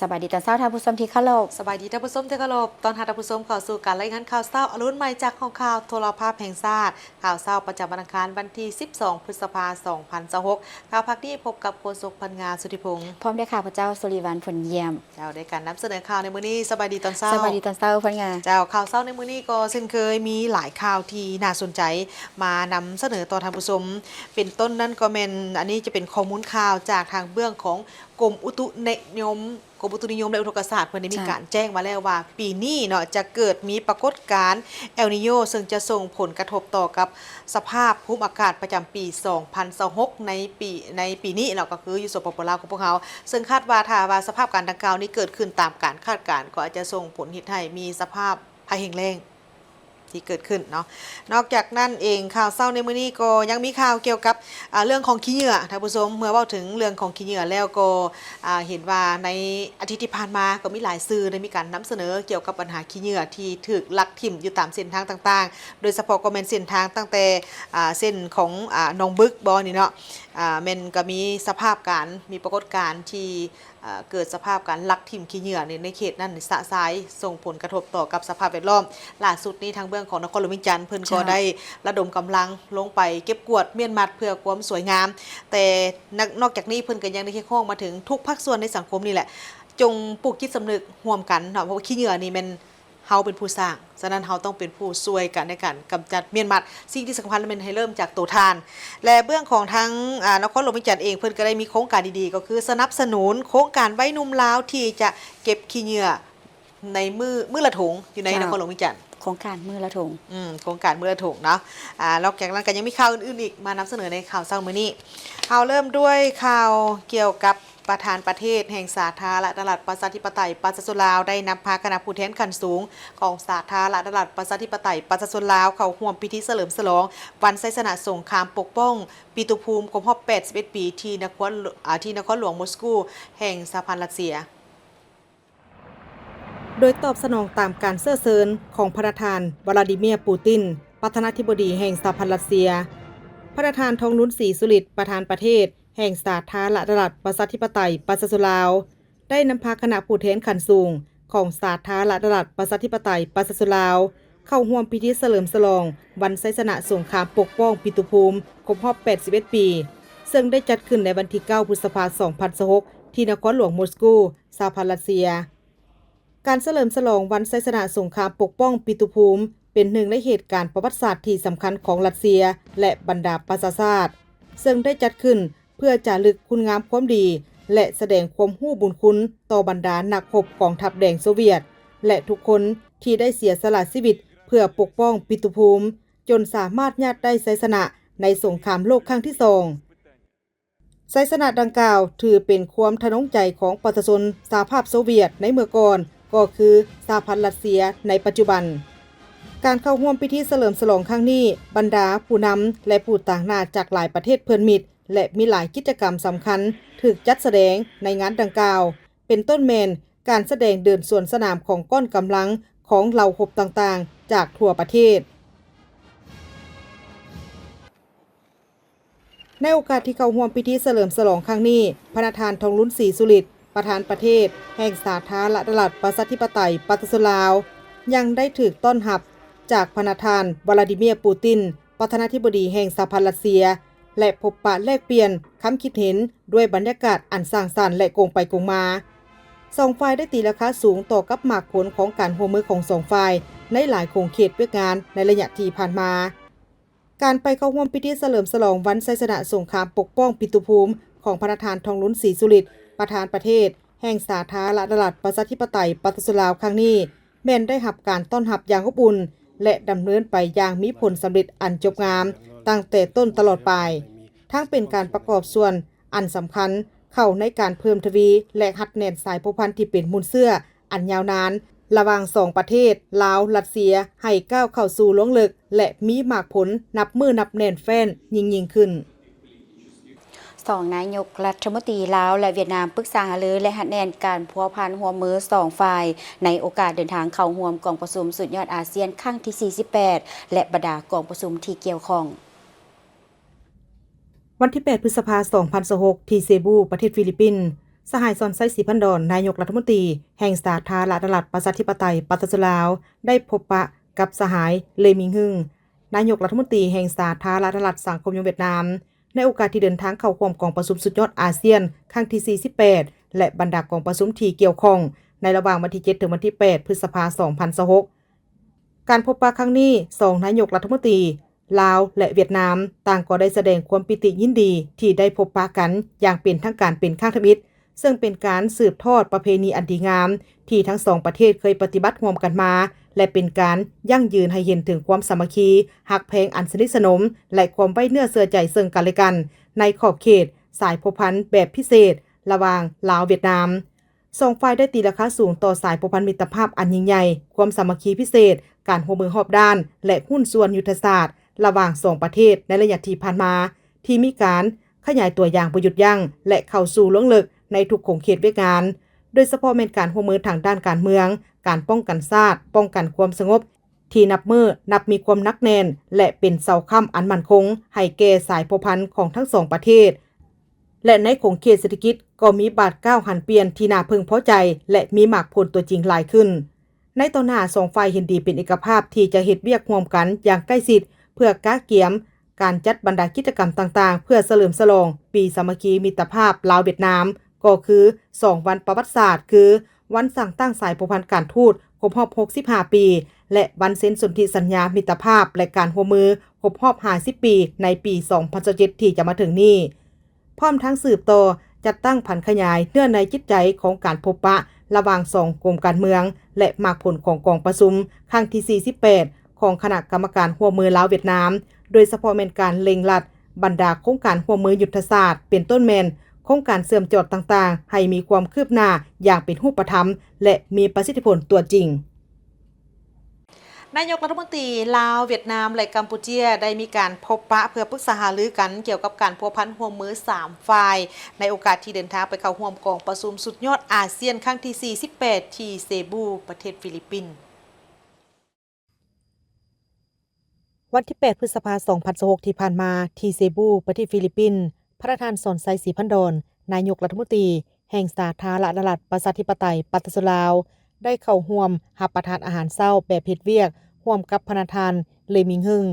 ສະບາຍດີຕອນເຊົ້າທ່ານຜູ້ຊົມທີ່ເຄົາລົບ. ສະບາຍດີທ່ານຜູ້ຊົມທີ່ເຄົາລົບ. ຕ້ອນຮັບທ່ານຜູ້ຊົມເຂົ້າສູ່ການລາຍງານຂ່າວເຊົ້າອະລຸນໃໝ່ຈາກຫ້ອງຂ່າວໂທລະພາບແຫ່ງຊາດ. ຂ່າວເຊົ້າປະຈຳວັນອັງຄານ ວັນທີສິບສອງ ພຶດສະພາ ສອງພັນຊາວຫົກ. ຂ່າວພາກນີ້ພົບກັບໂຄສົກພັນງາ ສຸທິພົງ ພ້ອມດ້ວຍຂ້າພະເຈົ້າ ສຸລິວັນ ຜົນຢ້ຽມ. ເຈົ້າ ໃນການນຳສະເໜີຂ່າວໃນມື້ນີ້. ສະບາຍດີຕອນເຊົ້າ. ສະບາຍດີຕອນເຊົ້າພັນງາ. ເຈົ້າ ຂ່າວເຊົ້າໃນມື້ນີ້ກໍເຊັ່ນເຄີຍ ມີຫຼາຍຂ່າວທີ່ໜ້າສົນໃຈມານຳສະເໜີຕໍ່ທ່ານຜູ້ຊົມ. ເປັນຕົ້ນນັ້ນກໍແມ່ນ ອັນນີ້ຈະເປັນຂໍ້ມູນຂ່າວຈາກທາງເບື້ອງຂອງກົມອຸຕຸນິຍົມ ກົມອຸຕຸນິຍົມ ແລະ ອຸທົກກະສາດ ເພິ່ນໄດ້ມີ ເຈົ້າ ການແຈ້ງມາແລ້ວວ່າ ປີນີ້ເນາະ ຈະເກີດມີປາກົດການ El Niño ເຊິ່ງຈະສົ່ງຜົນກະທົບຕໍ່ກັບສະພາບພູມອາກາດປະຈຳປີສອງພັນຊາວຫົກ ໃນປີ ໃນປີນີ້ເນາະ ກໍຄືຢູ່ ສປປ ລາວ ຂອງພວກເຮົາ. ເຊິ່ງຄາດວ່າຖ້າວ່າສະພາບການດັ່ງກ່າວນີ້ເກີດຂຶ້ນຕາມການຄາດການ ກໍອາດຈະສົ່ງຜົນເຮັດໃຫ້ມີສະພາບພາແຫ້ງແລ້ງທີ່ເກີດຂຶ້ນເນາະ. ນອກຈາກນັ້ນເອງ ຂ່າວເຊົ້າໃນມື້ນີ້ກໍຍັງມີຂ່າວກ່ຽວກັບ ອາ ເລື່ອງຂອງຂີ້ເຫຍື້ອ ທ່ານຜູ້ຊົມ. ເມື່ອເວົ້າເຖິງເລື່ອງຂອງຂີ້ເຫຍື້ອແລ້ວກໍ ອາ ເຫັນວ່າໃນອາທິດທີ່ຜ່ານມາກໍມີຫຼາຍສື່ໄດ້ມີການນຳສະເໜີກ່ຽວກັບບັນຫາຂີ້ເຫຍື້ອທີ່ຖືກລັກຖິ້ມຢູ່ຕາມເສັ້ນທາງຕ່າງໆ ໂດຍສະເພາະກໍແມ່ນເສັ້ນທາງຕັ້ງແຕ່ ອາ ເສັ້ນຂອງ ອາ ໜອງບຶກບໍ່ນີ້ເນາະ ອາ ແມ່ນກໍມີສະພາບການ ມີປາກົດການທີ່ ເອີ ເກີດສະພາບການລັກຖິ້ມຂີ້ເຫຍື້ອໃນ ໃນເຂດນັ້ນຊະຊາຍ ສົ່ງຜົນກະທົບຕໍ່ກັບສະພາບແວດລ້ອມ. ຫຼ້າສຸດນີ້ທາງເບື້ອງຂອງນະຄອນຫຼວງວຽງຈັນ ເພິ່ນກໍ ເຈົ້າ ໄດ້ລະດົມກຳລັງລົງໄປເກັບກວາດມ້ຽນມັດເພື່ອຄວາມສວຍງາມ. ແຕ່ນອກ ນອກຈາກນີ້ເພິ່ນກໍຍັງໄດ້ຮຽກຮ້ອງມາເຖິງທຸກພາກສ່ວນໃນສັງຄົມນີ້ແຫຼະ ຈົ່ງປູກຈິດສຳນຶກຮ່ວມກັນເນາະ ເພາະວ່າຂີ້ເຫຍື້ອນີ້ແມ່ນ ເຮົາເປັນຜູ້ສ້າງ, ສະນັ້ນເຮົາຕ້ອງເປັນຜູ້ຊ່ວຍກັນໃນການກຳຈັດມ້ຽນມັດ. ສິ່ງທີ່ສຳຄັນແມ່ນໃຫ້ເລີ່ມຈາກໂຕທ່ານ ແລະ ເບື້ອງຂອງທາງ ອາ ນະຄອນຫຼວງວຽງຈັນເອງ ເພິ່ນກໍໄດ້ມີໂຄງການດີໆ ກໍຄືສະໜັບສະໜູນໂຄງການໄວ້ໜຸ່ມລາວທີ່ຈະເກັບຂີ້ເຫຍື້ອໃນມື້ ມື້ລະຖົງຢູ່ໃນ ເຈົ້າ ນະຄອນຫຼວງວຽງຈັນ. ໂຄງການມື້ລະຖົງ. ອືມ ໂຄງການມື້ລະຖົງເນາະ. ອາ ນອກຈາກນັ້ນກໍຍັງມີຂ່າວອື່ນໆອີກມານຳສະເໜີໃນຂ່າວເຊົ້າມື້ນີ້. ເຮົາເລີ່ມດ້ວຍຂ່າວກ່ຽວກັບ ປະທານປະເທດແຫ່ງສາທາລະນະລັດ ປະຊາທິປະໄຕ ປະຊາຊົນລາວ ໄດ້ນຳພາຄະນະຜູ້ແທນຂັ້ນສູງຂອງສາທາລະນະລັດ ປະຊາທິປະໄຕ ປະຊາຊົນລາວ ເຂົ້າຮ່ວມພິທີສະເຫຼີມສະຫຼອງວັນໄຊຊະນະສົງຄາມປົກປ້ອງປີຕຸພູມ ຄົບຮອບແປດສິບເອັດປີ ທີ່ນະຄອນ ອາ ທີ່ນະຄອນຫຼວງມົສກູ ແຫ່ງສະຫະພັນຣັດເຊຍ. ໂດຍຕອບສະໜອງຕາມການເຊື້ອເຊີນຂອງພະນະທ່ານ ວະລາດີເມຍ ປູຕິນ ປະທານາທິບໍດີແຫ່ງສະຫະພັນຣັດເຊຍ, ພະນະທ່ານ ທອງລຸນ ສີສຸລິດ ປະທານປະເທດ ແຫ່ງສາທາລະນະລັດ ປະຊາທິປະໄຕ ປະຊາຊົນລາວ ໄດ້ນຳພາຄະນະຜູ້ແທນຂັ້ນສູງຂອງສາທາລະນະລັດ ປະຊາທິປະໄຕ ປະຊາຊົນລາວ ເຂົ້າຮ່ວມພິທີສະເຫຼີມສະຫຼອງວັນໄຊຊະນະສົງຄາມປົກປ້ອງປີຕຸພູມ ຄົບຮອບແປດສິບເອັດປີ ເຊິ່ງໄດ້ຈັດຂຶ້ນໃນວັນທີເກົ້າ ພຶດສະພາ ສອງພັນຊາວຫົກ ທີ່ນະຄອນຫຼວງມົສກູ ສະຫະພັນຣັດເຊຍ. ການສະເຫຼີມສະຫຼອງວັນໄຊຊະນະສົງຄາມປົກປ້ອງປີຕຸພູມ ເປັນໜຶ່ງໃນເຫດການປະຫວັດສາດທີ່ສຳຄັນຂອງຣັດເຊຍ ແລະ ບັນດາປະຊາຊາດ, ເຊິ່ງໄດ້ຈັດຂຶ້ນເພື່ອຈາລຶກຄຸນງາມຄວາມດີ ແລະ ສະແດງຄວາມຮູ້ບຸນຄຸນຕໍ່ບັນດານັກຮົບກອງທັບແດງໂຊວຽດ ແລະ ທຸກຄົນທີ່ໄດ້ເສຍສະຫຼະຊີວິດເພື່ອປົກປ້ອງປີຕຸພູມ ຈົນສາມາດຍາດໄດ້ໄຊຊະນະໃນສົງຄາມໂລກຄັ້ງທີສອງ. ໄຊຊະນະດັ່ງກ່າວຖືເປັນຄວາມທະນົງໃຈຂອງປະຊາຊົນສະຫະພາບໂຊວຽດໃນເມື່ອກ່ອນ ກໍຄືສະຫະພັນຣັດເຊຍໃນປັດຈຸບັນ. ການເຂົ້າຮ່ວມພິທີສະເຫຼີມສະຫຼອງຄັ້ງນີ້, ບັນດາຜູ້ນຳ ແລະ ຜູ້ຕາງໜ້າຈາກຫຼາຍປະເທດເພື່ອນມິດ ແລະ ມີຫຼາຍກິດຈະກຳສຳຄັນຖືກຈັດສະແດງໃນງານດັ່ງກ່າວ, ເປັນຕົ້ນແມ່ນການສະແດງເດີນສວນສະໜາມຂອງກ້ອນກຳລັງຂອງເຫຼົ່າຮົບຕ່າງໆຈາກທົ່ວປະເທດ. ໃນໂອກາດທີ່ເຂົ້າຮ່ວມພິທີສະເຫຼີມສະຫຼອງຄັ້ງນີ້, ພະນະທ່ານ ທອງລຸນ ສີສຸລິດ ປະທານປະເທດແຫ່ງສາທາລະນະລັດ ປະຊາທິປະໄຕ ປະຊາຊົນລາວ ຍັງໄດ້ຖືກຕ້ອນຮັບຈາກພະນະທ່ານ ວະລາດີເມຍ ປູຕິນ ປະທານາທິບໍດີແຫ່ງສະຫະພັນຣັດເຊຍ ແລະ ພົບປະແລກປ່ຽນຄຳຄິດເຫັນດ້ວຍບັນຍາກາດອັນສ້າງສັນ ແລະ ກົງໄປກົງມາ. ສອງຝ່າຍໄດ້ຕີລາຄາສູງຕໍ່ກັບໝາກຜົນຂອງການຮ່ວມມືຂອງສອງຝ່າຍໃນຫຼາຍຂົງເຂດວຽກງານໃນໄລຍະທີ່ຜ່ານມາ. ການໄປເຂົ້າຮ່ວມພິທີສະເຫຼີມສະຫຼອງວັນໄຊຊະນະສົງຄາມປົກປ້ອງປີຕຸພູມຂອງພະນະທ່ານ ທອງລຸນ ສີສຸລິດ ປະທານປະເທດແຫ່ງສາທາລະນະລັດ ປະຊາທິປະໄຕ ປະຊາຊົນລາວ ຄັ້ງນີ້ ແມ່ນໄດ້ຮັບການຕ້ອນຮັບຢ່າງອົບອຸ່ນ ແລະ ດຳເນີນໄປຢ່າງມີຜົນສຳເລັດອັນຈົບງາມຕັ້ງແຕ່ຕົ້ນຕະຫຼອດປາຍ, ທັງເປັນການປະກອບສ່ວນອັນສຳຄັນເຂົ້າໃນການເພີ່ມທະວີ ແລະ ຮັດແໜ້ນສາຍພົວພັນທີ່ເປັນມູນເຊື້ອ ອັນຍາວນານລະຫວ່າງສອງປະເທດ ລາວ-ຣັດເຊຍ ໃຫ້ກ້າວເຂົ້າສູ່ລວງເລິກ ແລະ ມີໝາກຜົນນັບມື້ນັບແໜ້ນແຟ້ນຍິ່ງໆຂຶ້ນ. ສອງນາຍົກລັດຖະມົນຕີລາວ ແລະ ຫວຽດນາມ ປຶກສາຫາລື ແລະ ຮັດແໜ້ນການພົວພັນຮ່ວມມືສອງຝ່າຍ ໃນໂອກາດເດີນທາງເຂົ້າຮ່ວມກອງປະຊຸມສຸດຍອດອາຊຽນຄັ້ງທີສີ່ສິບແປດ ແລະ ບັນດາກອງປະຊຸມທີ່ກ່ຽວຂ້ອງ. ວັນທີແປດ ພຶດສະພາ ສອງພັນຊາວຫົກ ທີ່ເຊບູ ປະເທດຟີລິບປິນ, ສະຫາຍ ສອນໄຊ ສີພັນດອນ ນາຍົກລັດຖະມົນຕີແຫ່ງສາທາລະນະລັດ ປະຊາທິປະໄຕ ປະຊາຊົນລາວ ໄດ້ພົບປະກັບສະຫາຍ ເລ ມິງຮຶງ ນາຍົກລັດຖະມົນຕີແຫ່ງສາທາລະນະລັດສັງຄົມນິຍົມຫວຽດນາມ ໃນໂອກາດທີ່ເດີນທາງເຂົ້າຮ່ວມກອງປະຊຸມສຸດຍອດອາຊຽນຄັ້ງທີສີ່ສິບແປດ ແລະ ບັນດາກອງປະຊຸມທີ່ກ່ຽວຂ້ອງ ໃນລະຫວ່າງວັນທີເຈັດ ເຖິງວັນທີແປດ ພຶດສະພາ ສອງພັນຊາວຫົກ. ການພົບປະຄັ້ງນີ້ ສອງນາຍົກລັດຖະມົນຕີລາວ ແລະ ຫວຽດນາມ ຕ່າງກໍໄດ້ສະແດງຄວາມປີຕິຍິນດີທີ່ໄດ້ພົບປະກັນຢ່າງເປັນທາງການເປັນຄັ້ງທຳອິດ, ເຊິ່ງເປັນການສືບທອດປະເພນີອັນດີງາມທີ່ທັງສອງປະເທດເຄີຍປະຕິບັດຮ່ວມກັນມາ ແລະ ເປັນການຢັ້ງຢືນໃຫ້ເຫັນເຖິງຄວາມສາມັກຄີ, ຮັກແພງອັນສະໜິດສະໜົມ ແລະ ຄວາມໄວ້ເນື້ອເຊື່ອໃຈເຊິ່ງກັນແລະກັນ ໃນຂອບເຂດສາຍພົວພັນແບບພິເສດລະຫວ່າງລາວ-ຫວຽດນາມ. ສອງຝ່າຍໄດ້ຕີລາຄາສູງຕໍ່ສາຍພົວພັນມິດຕະພາບອັນຍິ່ງໃຫຍ່, ຄວາມສາມັກຄີພິເສດ, ການຮ່ວມມືຮອບດ້ານ ແລະ ຫຸ້ນສ່ວນຍຸດທະສາດລະຫວ່າງສອງປະເທດໃນໄລຍະທີ່ຜ່ານມາ ທີ່ມີການຂະຫຍາຍຕົວຢ່າງບໍ່ຢຸດຢັ້ງ ແລະ ເຂົ້າສູ່ລວງເລິກໃນທຸກຂົງເຂດວຽກງານ, ໂດຍສະເພາະແມ່ນການຮ່ວມມືທາງດ້ານການເມືອງ, ການປ້ອງກັນຊາດ, ປ້ອງກັນຄວາມສະຫງົບ ທີ່ນັບມື້ນັບມີຄວາມໜັກແໜ້ນ ແລະ ເປັນເສົາຄ້ຳອັນໝັ້ນຄົງໃຫ້ແກ່ສາຍພົວພັນຂອງທັງສອງປະເທດ ແລະ ໃນຂົງເຂດເສດຖະກິດກໍມີບາດກ້າວຫັນປ່ຽນທີ່ໜ້າເພິ່ງພໍໃຈ ແລະ ມີໝາກຜົນຕົວຈິງຫຼາຍຂຶ້ນ. ໃນຕໍ່ໜ້າ ສອງຝ່າຍເຫັນດີເປັນເອກະພາບທີ່ຈະເຮັດວຽກຮ່ວມກັນຢ່າງໃກ້ຊິດ ເພື່ອກະກຽມການຈັດບັນດາກິດຈະກຳຕ່າງໆ ເພື່ອສະເຫຼີມສະຫຼອງປີສາມັກຄີມິດຕະພາບລາວ-ຫວຽດນາມ ກໍຄືສອງວັນປະຫວັດສາດ ຄື ວັນສ້າງຕັ້ງສາຍພົວພັນການທູດຄົບຮອບຫົກສິບຫ້າປີ ແລະ ວັນເຊັນສົນທິສັນຍາມິດຕະພາບ ແລະ ການຮ່ວມມືຄົບຮອບຫ້າສິບປີໃນປີສອງພັນຊາວເຈັດທີ່ຈະມາເຖິງນີ້. ພ້ອມທັງສືບຕໍ່ຈັດຕັ້ງຜັນຂະຫຍາຍເນື້ອໃນຈິດໃຈຂອງການພົບປະລະຫວ່າງສອງກົມການເມືອງ ແລະ ໝາກຜົນຂອງກອງປະຊຸມຄັ້ງທີສີ່ສິບແປດ ຂອງຄະນະກຳມະການຮ່ວມມືລາວ-ຫວຽດນາມ, ໂດຍສະເພາະແມ່ນການເລັ່ງລັດບັນດາໂຄງການຮ່ວມມືຍຸດທະສາດ ເປັນຕົ້ນແມ່ນໂຄງການເຊື່ອມຈອດຕ່າງໆ ໃຫ້ມີຄວາມຄືບໜ້າຢ່າງເປັນຮູບປະທຳ ແລະ ມີປະສິດທິຜົນຕົວຈິງ. ນາຍົກລັດຖະມົນຕີລາວ, ຫວຽດນາມ ແລະ ກຳປູເຈຍ ໄດ້ມີການພົບປະເພື່ອປຶກສາຫາລືກັນກ່ຽວກັບການພົວພັນຮ່ວມມືສາມຝ່າຍ ໃນໂອກາດທີ່ເດີນທາງໄປເຂົ້າຮ່ວມກອງປະຊຸມສຸດຍອດອາຊຽນຄັ້ງທີສີ່ສິບແປດ ທີ່ເຊບູ ປະເທດຟີລິບປິນ. ວັນທີແປດ ພຶດສະພາ ສອງພັນຊາວຫົກ ທີ່ຜ່ານມາ ທີ່ເຊບູ ປະເທດຟີລິບປິນ, ພະນະທ່ານ ສອນໄຊ ສີພັນດອນ ນາຍົກລັດຖະມົນຕີແຫ່ງສາທາລະນະລັດ ປະຊາທິປະໄຕ ປະຊາຊົນລາວ ໄດ້ເຂົ້າຮ່ວມຮັບປະທານອາຫານເຊົ້າແບບເຮັດວຽກ ຮ່ວມກັບພະນະທ່ານ ເລ ມິງຮຶງ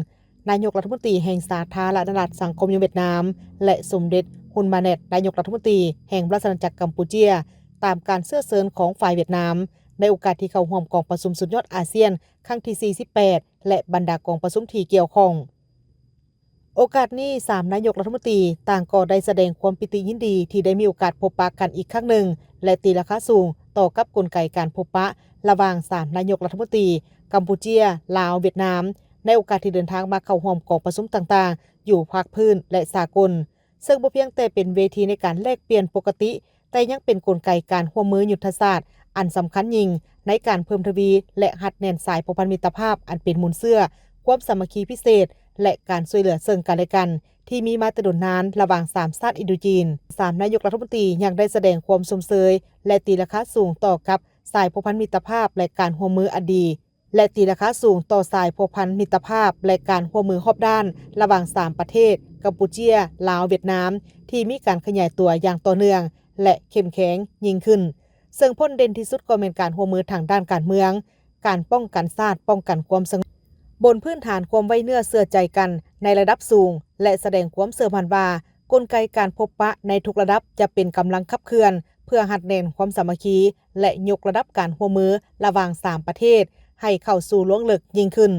ນາຍົກລັດຖະມົນຕີແຫ່ງສາທາລະນະລັດສັງຄົມນິຍົມຫວຽດນາມ ແລະ ສົມເດັດ ຮຸນ ມາແນດ ນາຍົກລັດຖະມົນຕີແຫ່ງລາຊະອານາຈັກກຳປູເຈຍ ຕາມການເຊື້ອເຊີນຂອງຝ່າຍຫວຽດນາມ ໃນໂອກາດທີ່ເຂົ້າຮ່ວມກອງປະຊຸມສຸດຍອດອາຊຽນ ຄັ້ງທີສີ່ສິບແປດ ແລະ ບັນດາກອງປະຊຸມທີ່ກ່ຽວຂ້ອງ. ໂອກາດນີ້ ສາມນາຍົກລັດຖະມົນຕີຕ່າງກໍໄດ້ສະແດງຄວາມປີຕິຍິນດີທີ່ໄດ້ມີໂອກາດພົບປະກັນອີກຄັ້ງໜຶ່ງ ແລະ ຕີລາຄາສູງຕໍ່ກັບກົນໄກການພົບປະລະຫວ່າງສາມນາຍົກລັດຖະມົນຕີ ກຳປູເຈຍ, ລາວ, ຫວຽດນາມ ໃນໂອກາດທີ່ເດີນທາງມາເຂົ້າຮ່ວມກອງປະຊຸມຕ່າງໆ ຢູ່ພາກພື້ນ ແລະ ສາກົນ. ເຊິ່ງບໍ່ພຽງແຕ່ເປັນເວທີໃນການແລກປ່ຽນປົກກະຕິ, ແຕ່ຍັງເປັນກົນໄກການຮ່ວມມືຍຸດທະສາດອັນສຳຄັນຍິ່ງໃນການເພີ່ມທະວີ ແລະ ຮັດແໜ້ນສາຍພົວພັນມິດຕະພາບອັນເປັນມູນເຊື້ອ, ຄວາມສາມັກຄີພິເສດ ແລະ ການຊ່ວຍເຫຼືອເຊິ່ງກັນແລະກັນ ທີ່ມີມາແຕ່ດົນນານລະຫວ່າງສາມຊາດອິນໂດຈີນ. ສາມນາຍົກລັດຖະມົນຕີຍັງໄດ້ສະແດງຄວາມຊົມເຊີຍ ແລະ ຕີລາຄາສູງຕໍ່ກັບສາຍພົວພັນມິດຕະພາບ ແລະ ການຮ່ວມມືອັນດີ ແລະ ຕີລາຄາສູງຕໍ່ສາຍພົວພັນມິດຕະພາບ ແລະ ການຮ່ວມມືຮອບດ້ານລະຫວ່າງສາມປະເທດ ກຳປູເຈຍ, ລາວ, ຫວຽດນາມ ທີ່ມີການຂະຫຍາຍຕົວຢ່າງຕໍ່ເນື່ອງ ແລະ ເຂັ້ມແຂງຍິ່ງຂຶ້ນ, ເຊິ່ງພົ້ນເດັ່ນທີ່ສຸດກໍແມ່ນການຮ່ວມມືທາງດ້ານການເມືອງ, ການປ້ອງກັນຊາດ, ປ້ອງກັນຄວາມສະຫງົບ ບົນພື້ນຖານຄວາມໄວ້ເນື້ອເຊື່ອໃຈກັນໃນລະດັບສູງ ແລະ ສະແດງຄວາມເຊື່ອໝັ້ນວ່າ ກົນໄກການພົບປະໃນທຸກລະດັບຈະເປັນກຳລັງຂັບເຄື່ອນ ເພື່ອຮັດແໜ້ນຄວາມສາມັກຄີ ແລະ ຍົກລະດັບການຮ່ວມມືລະຫວ່າງສາມປະເທດໃຫ້ເຂົ້າສູ່ລວງເລິກຍິ່ງຂຶ້ນ.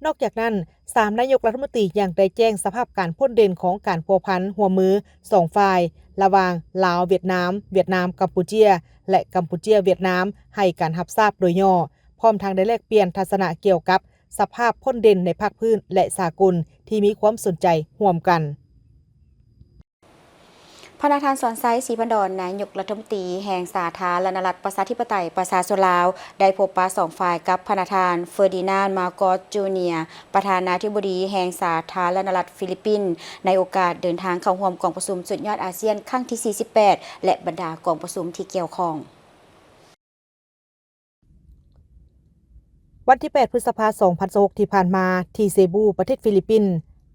ນອກຈາກນັ້ນ, ສາມນາຍົກລັດຖະມົນຕີຍັງໄດ້ແຈ້ງສະພາບການພົ້ນເດັ່ນຂອງການພົວພັນຮ່ວມມືສອງຝ່າຍ ລະຫວ່າງລາວ-ຫວຽດນາມ, ຫວຽດນາມ-ກຳປູເຈຍ ແລະ ກຳປູເຈຍ-ຫວຽດນາມ ໃຫ້ການຮັບຊາບໂດຍຫຍໍ້, ພ້ອມທັງໄດ້ແລກປ່ຽນທັດສະນະກ່ຽວກັບສະພາບພົ້ນເດັ່ນໃນພາກພື້ນ ແລະ ສາກົນທີ່ມີຄວາມສົນໃຈຮ່ວມກັນ. ພະນະທ່ານ ສອນໄຊ ສີພັນດອນ ນາຍົກລັດຖະມົນຕີແຫ່ງສາທາລະນະລັດ ປະຊາທິປະໄຕ ປະຊາຊົນລາວ ໄດ້ພົບປະສອງຝ່າຍກັບພະນະທ່ານ ເຟີດີນານ ມາກອສ ຈູເນຍ ປະທານາທິບໍດີແຫ່ງສາທາລະນະລັດຟີລິບປິນ ໃນໂອກາດເດີນທາງເຂົ້າຮ່ວມກອງປະຊຸມສຸດຍອດອາຊຽນຄັ້ງທີສີ່ສິບແປດ ແລະ ບັນດາກອງປະຊຸມທີ່ກ່ຽວຂ້ອງ. ວັນທີແປດ ພຶດສະພາ ສອງພັນຊາວຫົກ ທີ່ຜ່ານມາ ທີ່ເຊບູ ປະເທດຟີລິບປິນ,